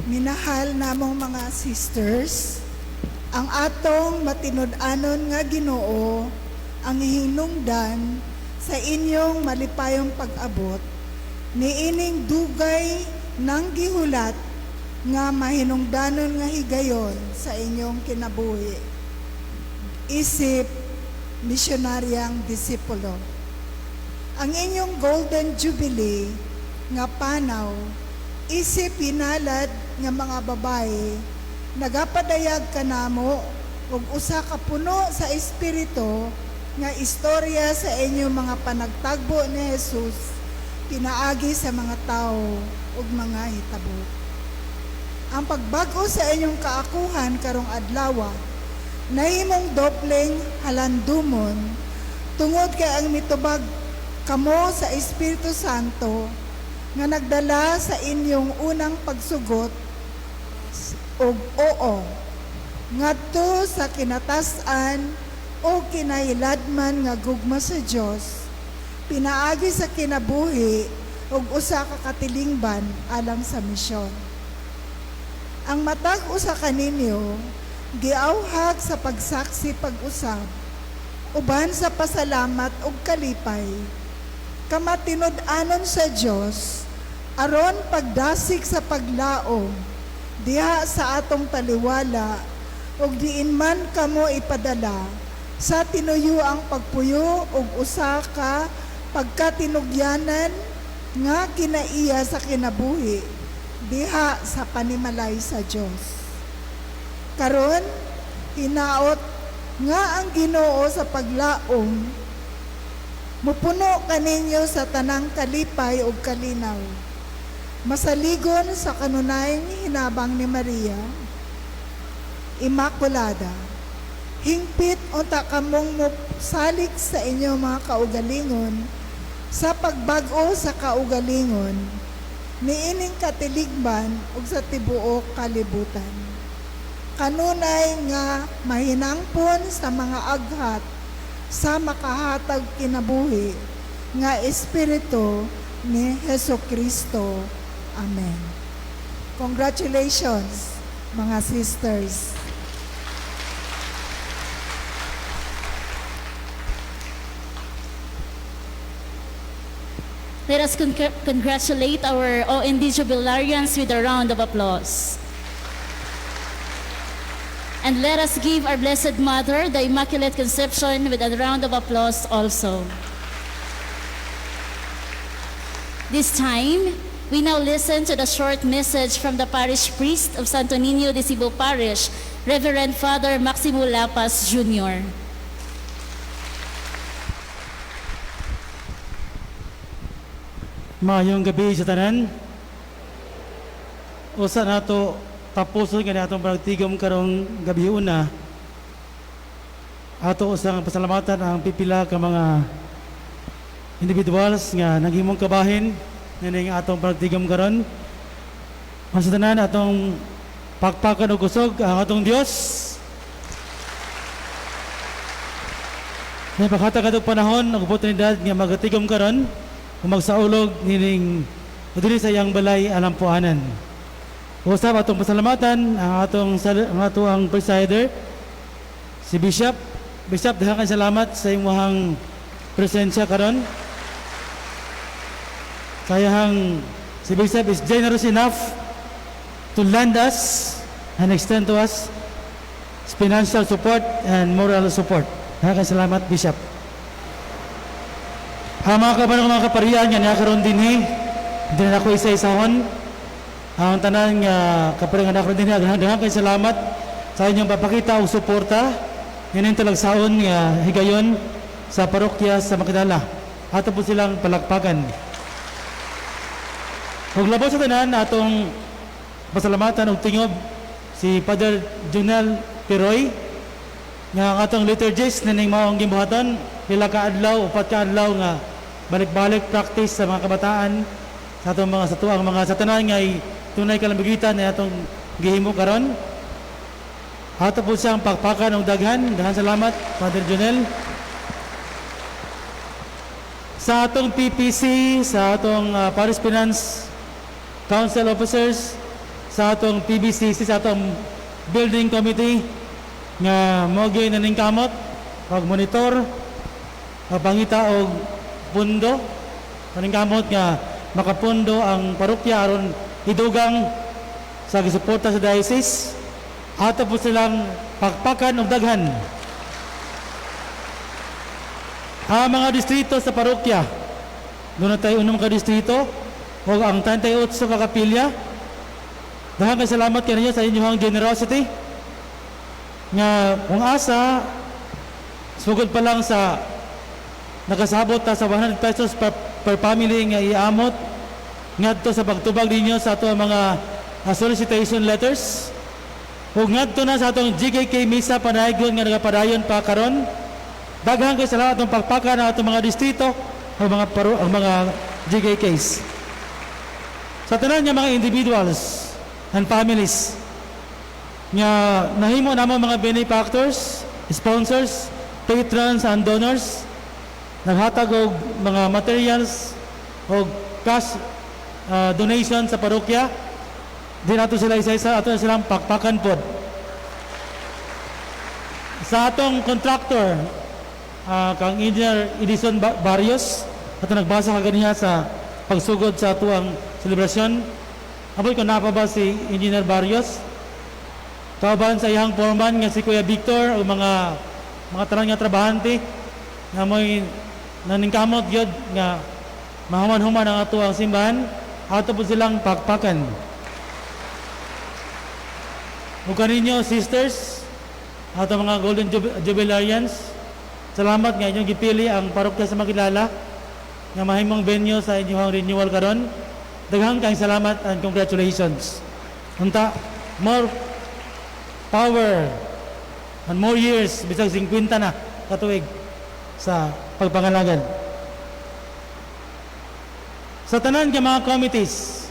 Minahal namong mga sisters, ang atong matinud-anon nga Ginoo ang hinungdan sa inyong malipayong pag-abot niining dugay nang gihulat nga mahinungdanon nga higayon sa inyong kinabuhi isip misyonaryang disipulo. Ang inyong Golden Jubilee nga panaw isip hinalad nga mga babae nagapadayag kanamo og usa ka puno sa espiritu nga istorya sa inyong mga panagtagbo ni Jesus pinaagi sa mga tao ug mga hitabo. Ang pagbag-o sa inyong kaakuhan karong adlaw nahimong dobleng halandumon tungod kay ang mitubag kamo sa Espiritu Santo nga nagdala sa inyong unang pagsugot og oo ngadto sa kinatas-an o kinahiladman nga gugma sa Dios pinaagi sa kinabuhi ug usa ka katilingban alang sa misyon. Ang matag usa kaninyo giawhag sa pagsaksi pag-usab uban sa pasalamat ug kalipay kamatinud-anon sa Dios aron pagdasig sa paglaom diha sa atong taliwala ug diin man kamo ipadala sa tinuyoang pagpuyo ug usa ka pagkatinugyanan nga kinaiya sa kinabuhi diha sa panimalay sa Dios. Karon hinaot nga ang Ginoo sa paglaom mupuno kaninyo sa tanang kalipay ug kalinaw, masaligon sa kanunayng hinabang ni Maria Immaculada. Hingpit unta kamong mosalig sa inyong mga kaugalingon sa pagbag-o sa kaugalingon niining katiligban ug sa tibuok kalibutan. Kanunay nga mahinangpon sa mga aghat sa makahatag kinabuhi nga Espiritu ni Heso Kristo. Amen. Congratulations, mga sisters. Let us congratulate our OND jubilarians with a round of applause. And let us give our Blessed Mother, the Immaculate Conception, with a round of applause also. This time, we now listen to the short message from the parish priest of Santo Niño de Cebu Parish, Reverend Father Maximo Lapas Jr. Maayong gabi sa tanan. Usa nato tapuson kani atong panagtigom karong gabi una. Ato usang pasalamatan ang pipila ka mga individuals nga naghimong kabahin nining atong panagtigom karon. Mas sa tanan atong pakpakan og kusog ang atong Dios. Napakatag atong panahon ug oportunidad nga magatigom karon ug magsaulog nining diri sa iyang balay alampuanan. Usab atong pasalamatan ang atong presider si Bishop. Bishop, daghang salamat sa imong presensya karon. Kayahang si Bishop is generous enough to lend us and extend to us financial support and moral support. Daghang salamat, Bishop. Ang mga kabanong mga kaparian nga niya karon dinhi, hindi na ako isa-isahon. Ang tanan nga kaparian nga karon dinhi, daghang kay salamat sa inyong papakita og suporta ngayon talagsaon nga higayon sa parokya sa Makidala. Ato po silang palakpakan. Ug labaw sa tanan atong pasalamatan og tingob si Father Junel Piroy nga ang atong liturgist nining maong gimbuhaton pila ka adlaw, upat ka adlaw nga balik-balik practice sa mga kabataan sa atong mga sa tuang mga sa tanan nga tunay kalambigitan na atong gihimo karon. Ato po siyang pakpakan og daghan. Daghan salamat, Father Junel. Sa atong PPC, sa atong Parish Finance Council Officers, sa atong PBCC, sa atong building committee nga mao gyud naningkamot pag monitor, pagpangita og pundo, naningkamot nga makapundo ang parokya aron idugang sa gisuporta sa diocese. Ato po silang pakpakan og daghan. Ang mga distrito sa parokya, doon na tayo unong ka distrito o ang 38 ka kapilya. Daghan kay salamat kaninyo sa inyong generosity nga kung asa sugod pa lang sa nakasabot ta sa 100 pesos per family nga iamot ngadto sa pagtubag ninyo sa ato mga solicitation letters ug ngadto na sa atong GKK Misa panaygon nga nagapadayon pa karon. Daghan kay salamat atong pakpakan ang atong mga distrito ang mga ang mga GKKs. Sa tanan nga mga individuals and families nga nahimo namo mga benefactors, sponsors, patrons and donors, naghatag og mga materials og cash donation sa parokya. Di nato sila isa-isa, ato na silang pakpakan pod. Sa atong contractor, kang Engineer Edison Barrios, ato nagbasa kaganiha sa pagsugod sa atuang selebrasyon. Aboy kung napa ba si Engineer Barrios? Kauban sa iyang foreman nga si Kuya Victor o mga tanan nga trabahante nga mo'y naningkamot gyud nga mahuman-human ang atuang simbahan, ato po silang pakpakan. Ug kaninyo sisters, ato mga Golden Jubilarians, salamat nga inyong gipili ang parokya sa Makilala nga mahimong venue sa inyong renewal karon. Daghang kayong salamat and congratulations. Unta more power and more years, bisag 50 na katuig sa pagpangalagan. Sa tanan nga mga committees,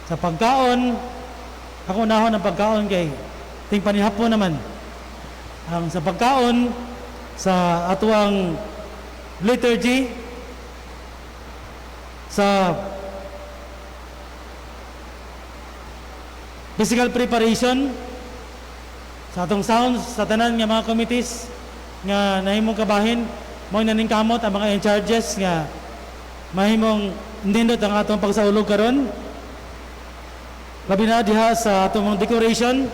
sa pagkaon, ako nahon ang pagkaon kay ting panihapon naman. Ang sa pagkaon, sa atuang liturgy, sa physical preparation, sa atong sounds, sa tanan nga mga committees nga nahimong kabahin, mao naningkamot ang mga in charges nga mahimong nindot ang atong pagsaulog karon. Labi na diha sa atong mga decoration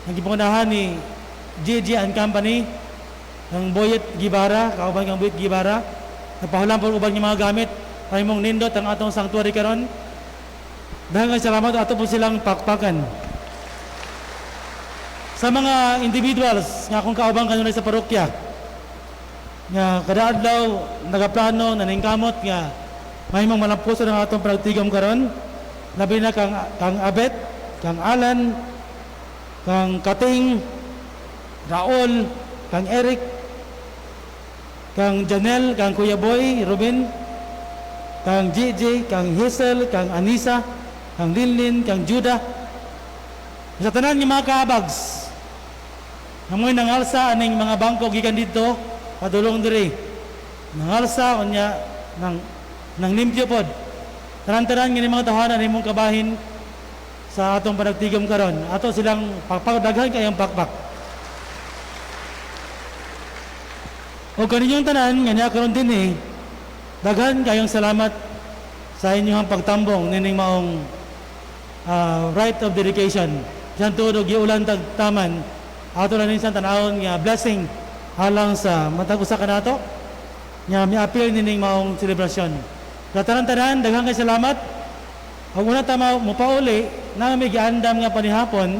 ang gipangunahan ni GG and Company, ang Boyet Gibara, kauban kang Boyet Gibara, napahulam po uban nga mga gamit mahimong nindot ang atong sanctuary karon. Daghang salamat, ato po silang pakpakan. Sa mga individuals nga akong kauban kanunay sa parokya nga kada adlaw nagaplano, naningkamot nga mahimong malampuson ang atong panagtigom karon, labi na kang Abet, kang Alan, kang Kating, Raul, kang Eric, kang Janelle, kang Kuya Boy, Ruben, kang JJ, kang Hazel, kang Anisa, kang Linlin, kang Judah. Sa tanan nga mga kaabags, ngamoy nangalsa aning mga bangko gikan didto padulong diri. Nangalsa unya nang limpyo pod. Tanan-tanan ngini mga tahanan nimong kabahin sa atong panagtigom karon. Ato silang pakpak, daghan kayong pakpak. O kaninyong tanan nga niya karon dinhi, daghan kayong salamat sa inyong pagtambong nining maong rite of dedication. Diyan tuod og giulan tag taman, ato na nin sa tanawon nga blessing alang sa matag usa kanato nga miapil nining maong selebrasyon. Tanan-tanan, daghang kay salamat. Ug una ta mopauli na may giandam nga panihapon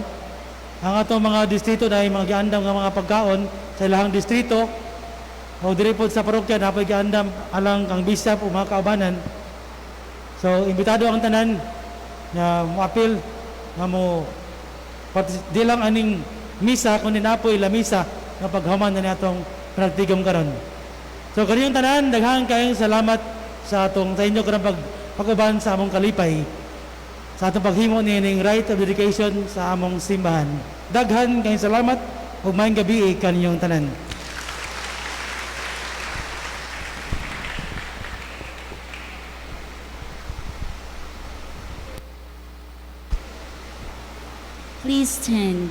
ang atong mga distrito dahil mga giandam nga mga pagkaon sa ilahang distrito o diri pod sa parokya napoy giandam alang kang bishop o mga kaubanan. So imbitado ang tanan nga moapil nga mo di lang aning misa kundi napoy lamisa nga paghuman na niatong panagtigom karon. So kaniyong tanan, daghang kayong salamat sa atong sa inyo karon pag-uban sa among kalipay sa atong paghimo niining rite of dedication sa among simbahan. Daghan kayong salamat ug maayong gabii kaninyong tanan. Please stand.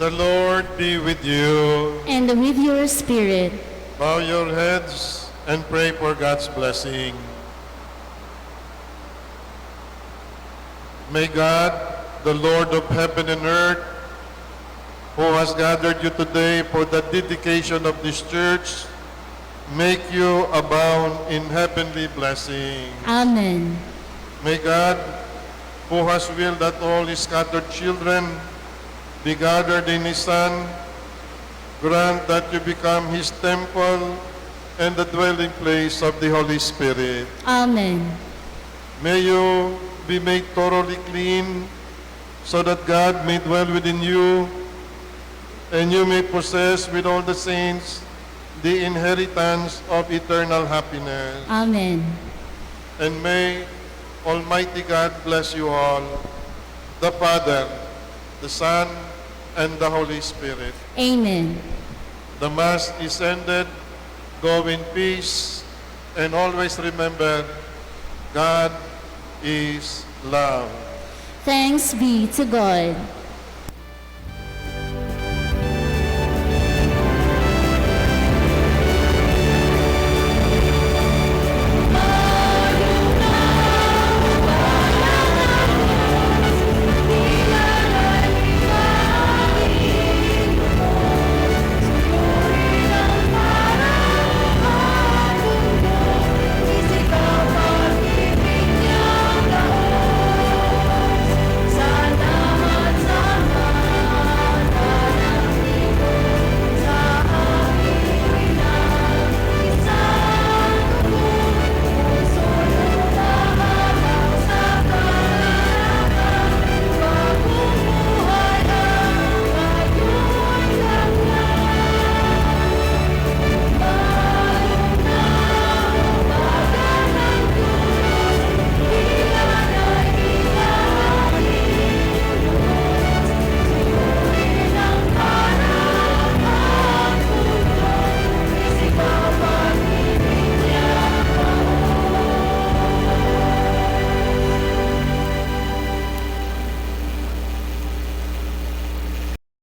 The Lord be with you. And with your spirit. Bow your heads and pray for God's blessing. May God, the Lord of heaven and earth, who has gathered you today for the dedication of this church, make you abound in heavenly blessing. Amen. May God, who has willed that all his scattered children be gathered in his Son, grant that you become his temple and the dwelling place of the Holy Spirit. Amen. May you be made thoroughly clean, so that God may dwell within you, and you may possess with all the saints the inheritance of eternal happiness. Amen. And may Almighty God bless you all, the Father, the Son, and the Holy Spirit. Amen. The Mass is ended. Go in peace, and always remember, God is love. Thanks be to God.